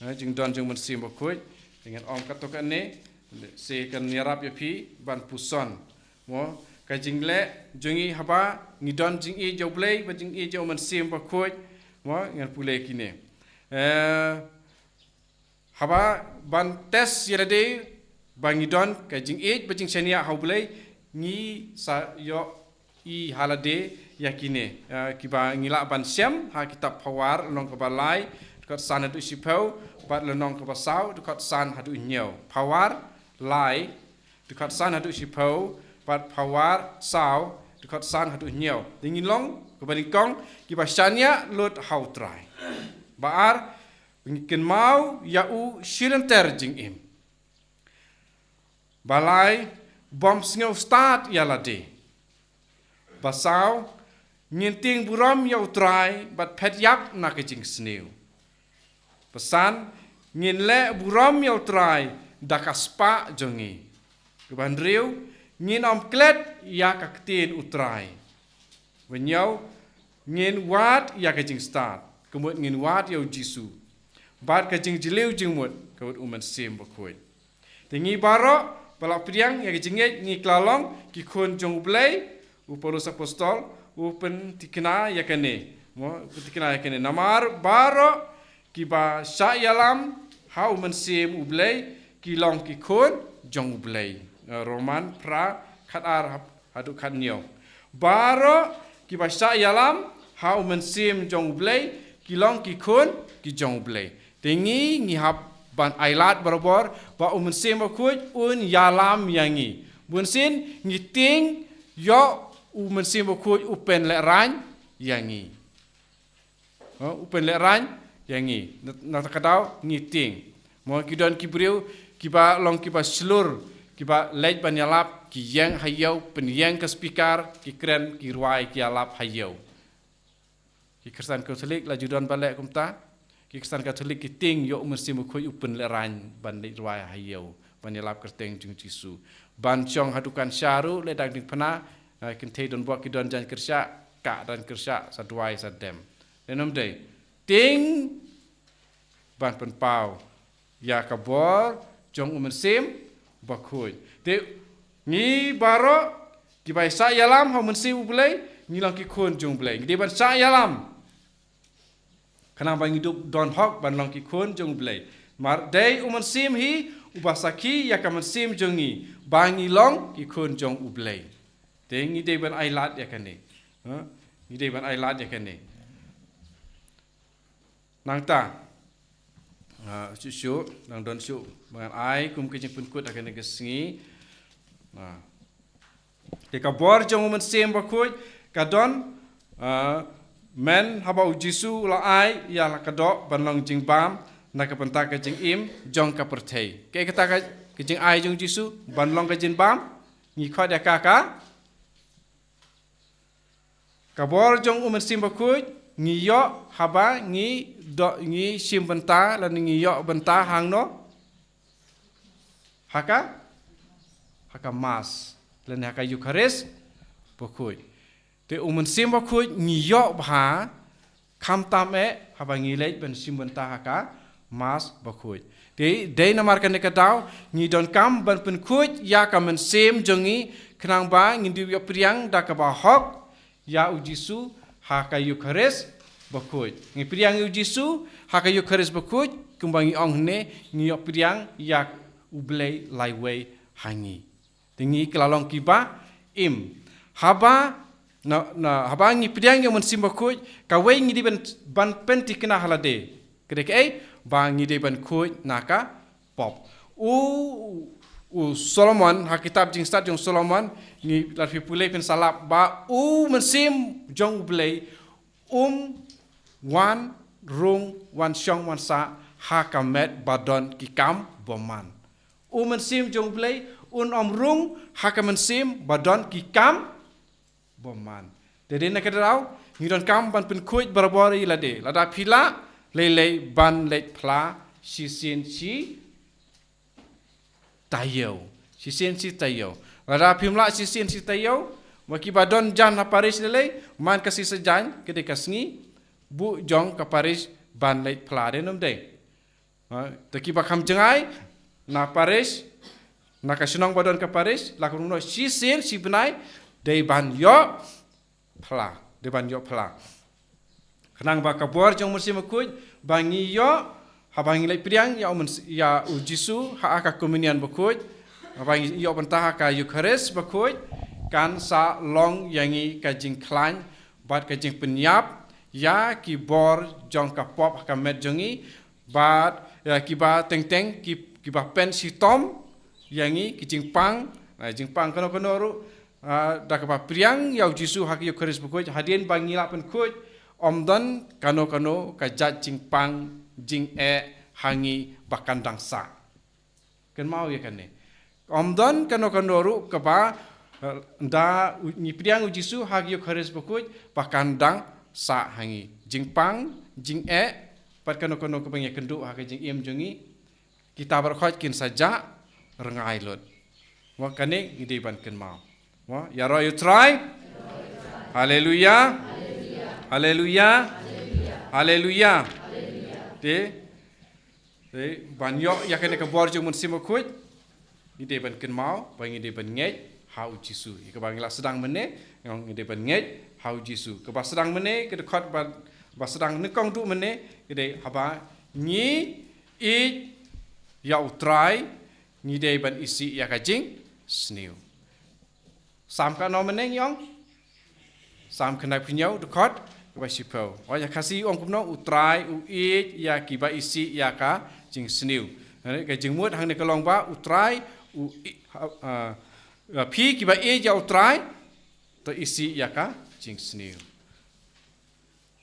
Eh, jingdon jong U Mynsiem Bakhuid. Te ngin ong katto katne, sa kan ïarap ïa phi ban puson. Mo, ka jingleh jong ngi haba ngi don jingïeit jong U Blei, bad jingïeit jong U Mynsiem Bakhuid. Mo, ngan pule kine. Eh, Haba ban test ïa lade ba ngi don ka jingïeit bad jingshaniah ha U Blei, ngi sa ïohi ha lade ïa kine, eh, kiba ngi lah ban shem ha kitab Phawar lynnong kaba lai, dkhot san haduh shiphew, bad lynnong kaba saw, dkhot san haduh hynñiew. Phawar lai, dkhot san haduh shiphew, bad Phawar saw, dkhot san haduh hynñiew. Te ngin long kaba nyngkong, kiba shaniah lut ha U Trai. Ba ar, ngi kynmaw ïa u shilynter jingim. Ba lai, bym sngew stad ïa lade. Ba saw, ngin tieng burom ïa U Trai bad phet ïap na ka jingsniew. Ba san, ngin leh burom ïa U Trai da ka spah jong ngi. Kaba hynriew, ngin ym klet ïa ka ktien U Trai. Ba hynñiew, ngin wad ïa ka jingstad, ka mut ngin wad ïa U Jisu. Bad ka jingjylliew jingmut, ka mut U Mynsiem Bakhuid. Te ngi baroh ba la pdiang ïa ka jingngeit ngi kylla long ki khun jong U Blei, u Paulus Apostol u pynthikna ïa kane. Mo, u pynthikna ïa kane. Namar baroh kiba shah ïalam ha U Mynsiem U Blei ki long ki khun jong U Blei. Eh, Roman phra, khatar haduh khathynñiew. Baroh kiba shah ïalam ha u Mynsiem jong U Blei, ki long ki khun ki jong U Blei. Te ngi, ngi hap ban ailad barabor ba u Mynsiem Bakhuid un ïalam ïa ngi. Bunsien ngi tieng ïoh u Mynsiem Bakhuid u pynlehraiñ ïa ngi. Ha, u pynlehraiñ ïa ngi. Na, na kata ka daw ngi tieng. Mo, ki don ki briew kiba long kiba shlur, kiba leit ban ïalap, ki ïeng ha ïew, pynïeng ka speaker, ki kren, ki rwai, ki ïalap ha ïew. Ki Khristan Katholik la ju don ba leh kumta. Ki Khristan Katholik ki tieng ïoh u Mynsiem Bakhuid u pynlehraiñ ban leit rwai ha ïew, ban ïalap kyrteng jong Jisu. Ban shong ha dukan sha ruh, leh dang diengphna, eh, kynthei donbok ki don jaiñ kyrshah, ka don kyrshah, sa duwai sa dem. Dei ne ym dei? Tieng ban pynpaw ïa ka bor jong u Mynsiem Bakhuid. Te ngi baroh kiba shah ïalam ha u Mynsiem U Blei, ngi long ki khun jong U Blei. Ngi dei ban shah ïalam. Khnang ba ngi dup don hok ban long ki khun jong U Blei. Namar dei u Mynsiem hi uba sakhi ïa ka mynsiem jong ngi ba ngi long ki khun jong U Blei. Te ngi dei ban ailad ïa kane. Ha? Ngi dei ban ailad ïa kane. Nangta, ah, shuh shuh, nang don shuh ba ngan ai kum ka jingpynkut ha kane ka sngi. Ah. Te ka bor jong u Mynsiem Bakhuid ka don, ah, mynhaba u Jisu u la ai ïa la ka doh ban long jingbam na ka bynta ka jingim jong ka pyrthei. Kaei kata ka, ka jingai jong u Jisu ban long ka jingbam? Ngi khot ïa ka ka Ka bor jong u Mynsiem Bakhuid ngi ïoh haba ngi doh, ngi shim bynta lane ngi ïoh bynta hangno? Ha ka, ha ka Mass lane ha ka Eukharist Bakhuid. Te u Mynsiem Bakhuid ngi ïoh bha khamtam eh haba ngi leit ban shim bynta ha ka Mass Bakhuid. Te dei namar kane ka daw ngi donkam ban pynkhuid ïa ka mynsiem jong ngi khnang ba ngin ïoh pdiang da kaba hok ïa u Jisu ha ka Eukharist Bakhuid. Ngi pdiang ïa u Jisu ha ka Eukharist Bakhuid, kumba ngi ong hangne, ngi ïoh pdiang ïa u Blei laiwei ha ngi. Te ngi kylla long kiba im. Haba, na, na, haba ngi pdiang ïa u Mynsiem Bakhuid, kawei ngi dei ban, ban pynthikna ha lade. Ka dei kaei? Ba ngi dei ban khuid na ka pop. U, u Solomon, ha kitab Jingstad jong Solomon, ngi, lada phi pule phin sa lap ba u Mynsiem jong u Blei um wan rung, wan shong, wan sah ha ka met ba don ki kam bymman. U Mynsiem jong u Blei un ym rung ha ka mynsiem ba don ki kam bymman. Te dei na kata ka daw ngi donkam ban pynkhuid barabor ïa lade. Lada phi lah, lei lei ban leit phla shisien shi taïew. Shisien shi taïew. Lada phim lah shisien shi taïew, ma kiba don jan ha parish lei lei, man ka shi sajan, ka dei ka sngi, buh jong ka parish ban leit phla, dei ne ym dei? Ha, te kiba kham jngai na parish, na ka shnong ba don ka parish, la ka rung noh shisien shi bnai, dei ban ïoh phla, dei ban ïoh phla. Khnang ba ka bor jong u Mynsiem Bakhuid ba ngi ïoh haba ngi leit pdiang ïa u Myns-, ïa u Jisu ha ka Communion Bakhuid, haba ngi ïoh bynta ha ka Eukharist Bakhuid, kan sa long ïa ngi ka jingkhlaiñ bad ka jingpynïap ïa ki bor jong ka pop ha ka met jong ngi, bad, ïa, kiba teng teng, ki, kiba pynshitom ïa ngi, ki jingpang, ah, jingpang kano kano ruh, ah, da kaba pdiang ïa u Jisu ha ka Eukharist Bakhuid, hadien ba ngi la pynkhuid, ym don kano kano ka jait jingpang, jingeh ha ngi ba kan dang sah. Kynmaw ïa kane. Ym don kano kano ruh kaba, eh, da u-, ngi pdiang u Jisu ha ka Eukharist Bakhuid ba kan dang sah ha ngi. Jingpang, jingeh, bad kano kano kaba ngi ïakynduh ha ka jingim jong ngi, kita baroh khoit kin sa jah rngai lut. Mo, kane ngi dei ban kynmaw. Mo, ïaroh ïa u Trai. Haleluia. Haleluia. Haleluia. Te, te, ban ïoh ïa kane ka bor jong u Mynsiem Bakhuid, ngi dei ban kynmaw ba ngi dei ban ngeit ha u Jisu. Ïa kaba ngi la sdang mynne, ngi dei ban ngeit ha u Jisu. Kaba sdang mynne, ka dkhot ba, ba sdang nyngkong duh mynne, ka dei haba ngi ïeit ïa u Trai, ngi dei ban isih ïa ka jingsniew. Salm katno mynne ngi ong? Salm khyndai phew hynñiew dkhot kaba shiphew. Wan ïa Khasi ong kumno, U Trai u ïeit ïa kiba isih ïa ka jingsniew. Ka jingmut hangne ka long ba U Trai u i-, ha-, ah, phi kiba ïeit ïa U Trai, to isih ïa ka jingsniew.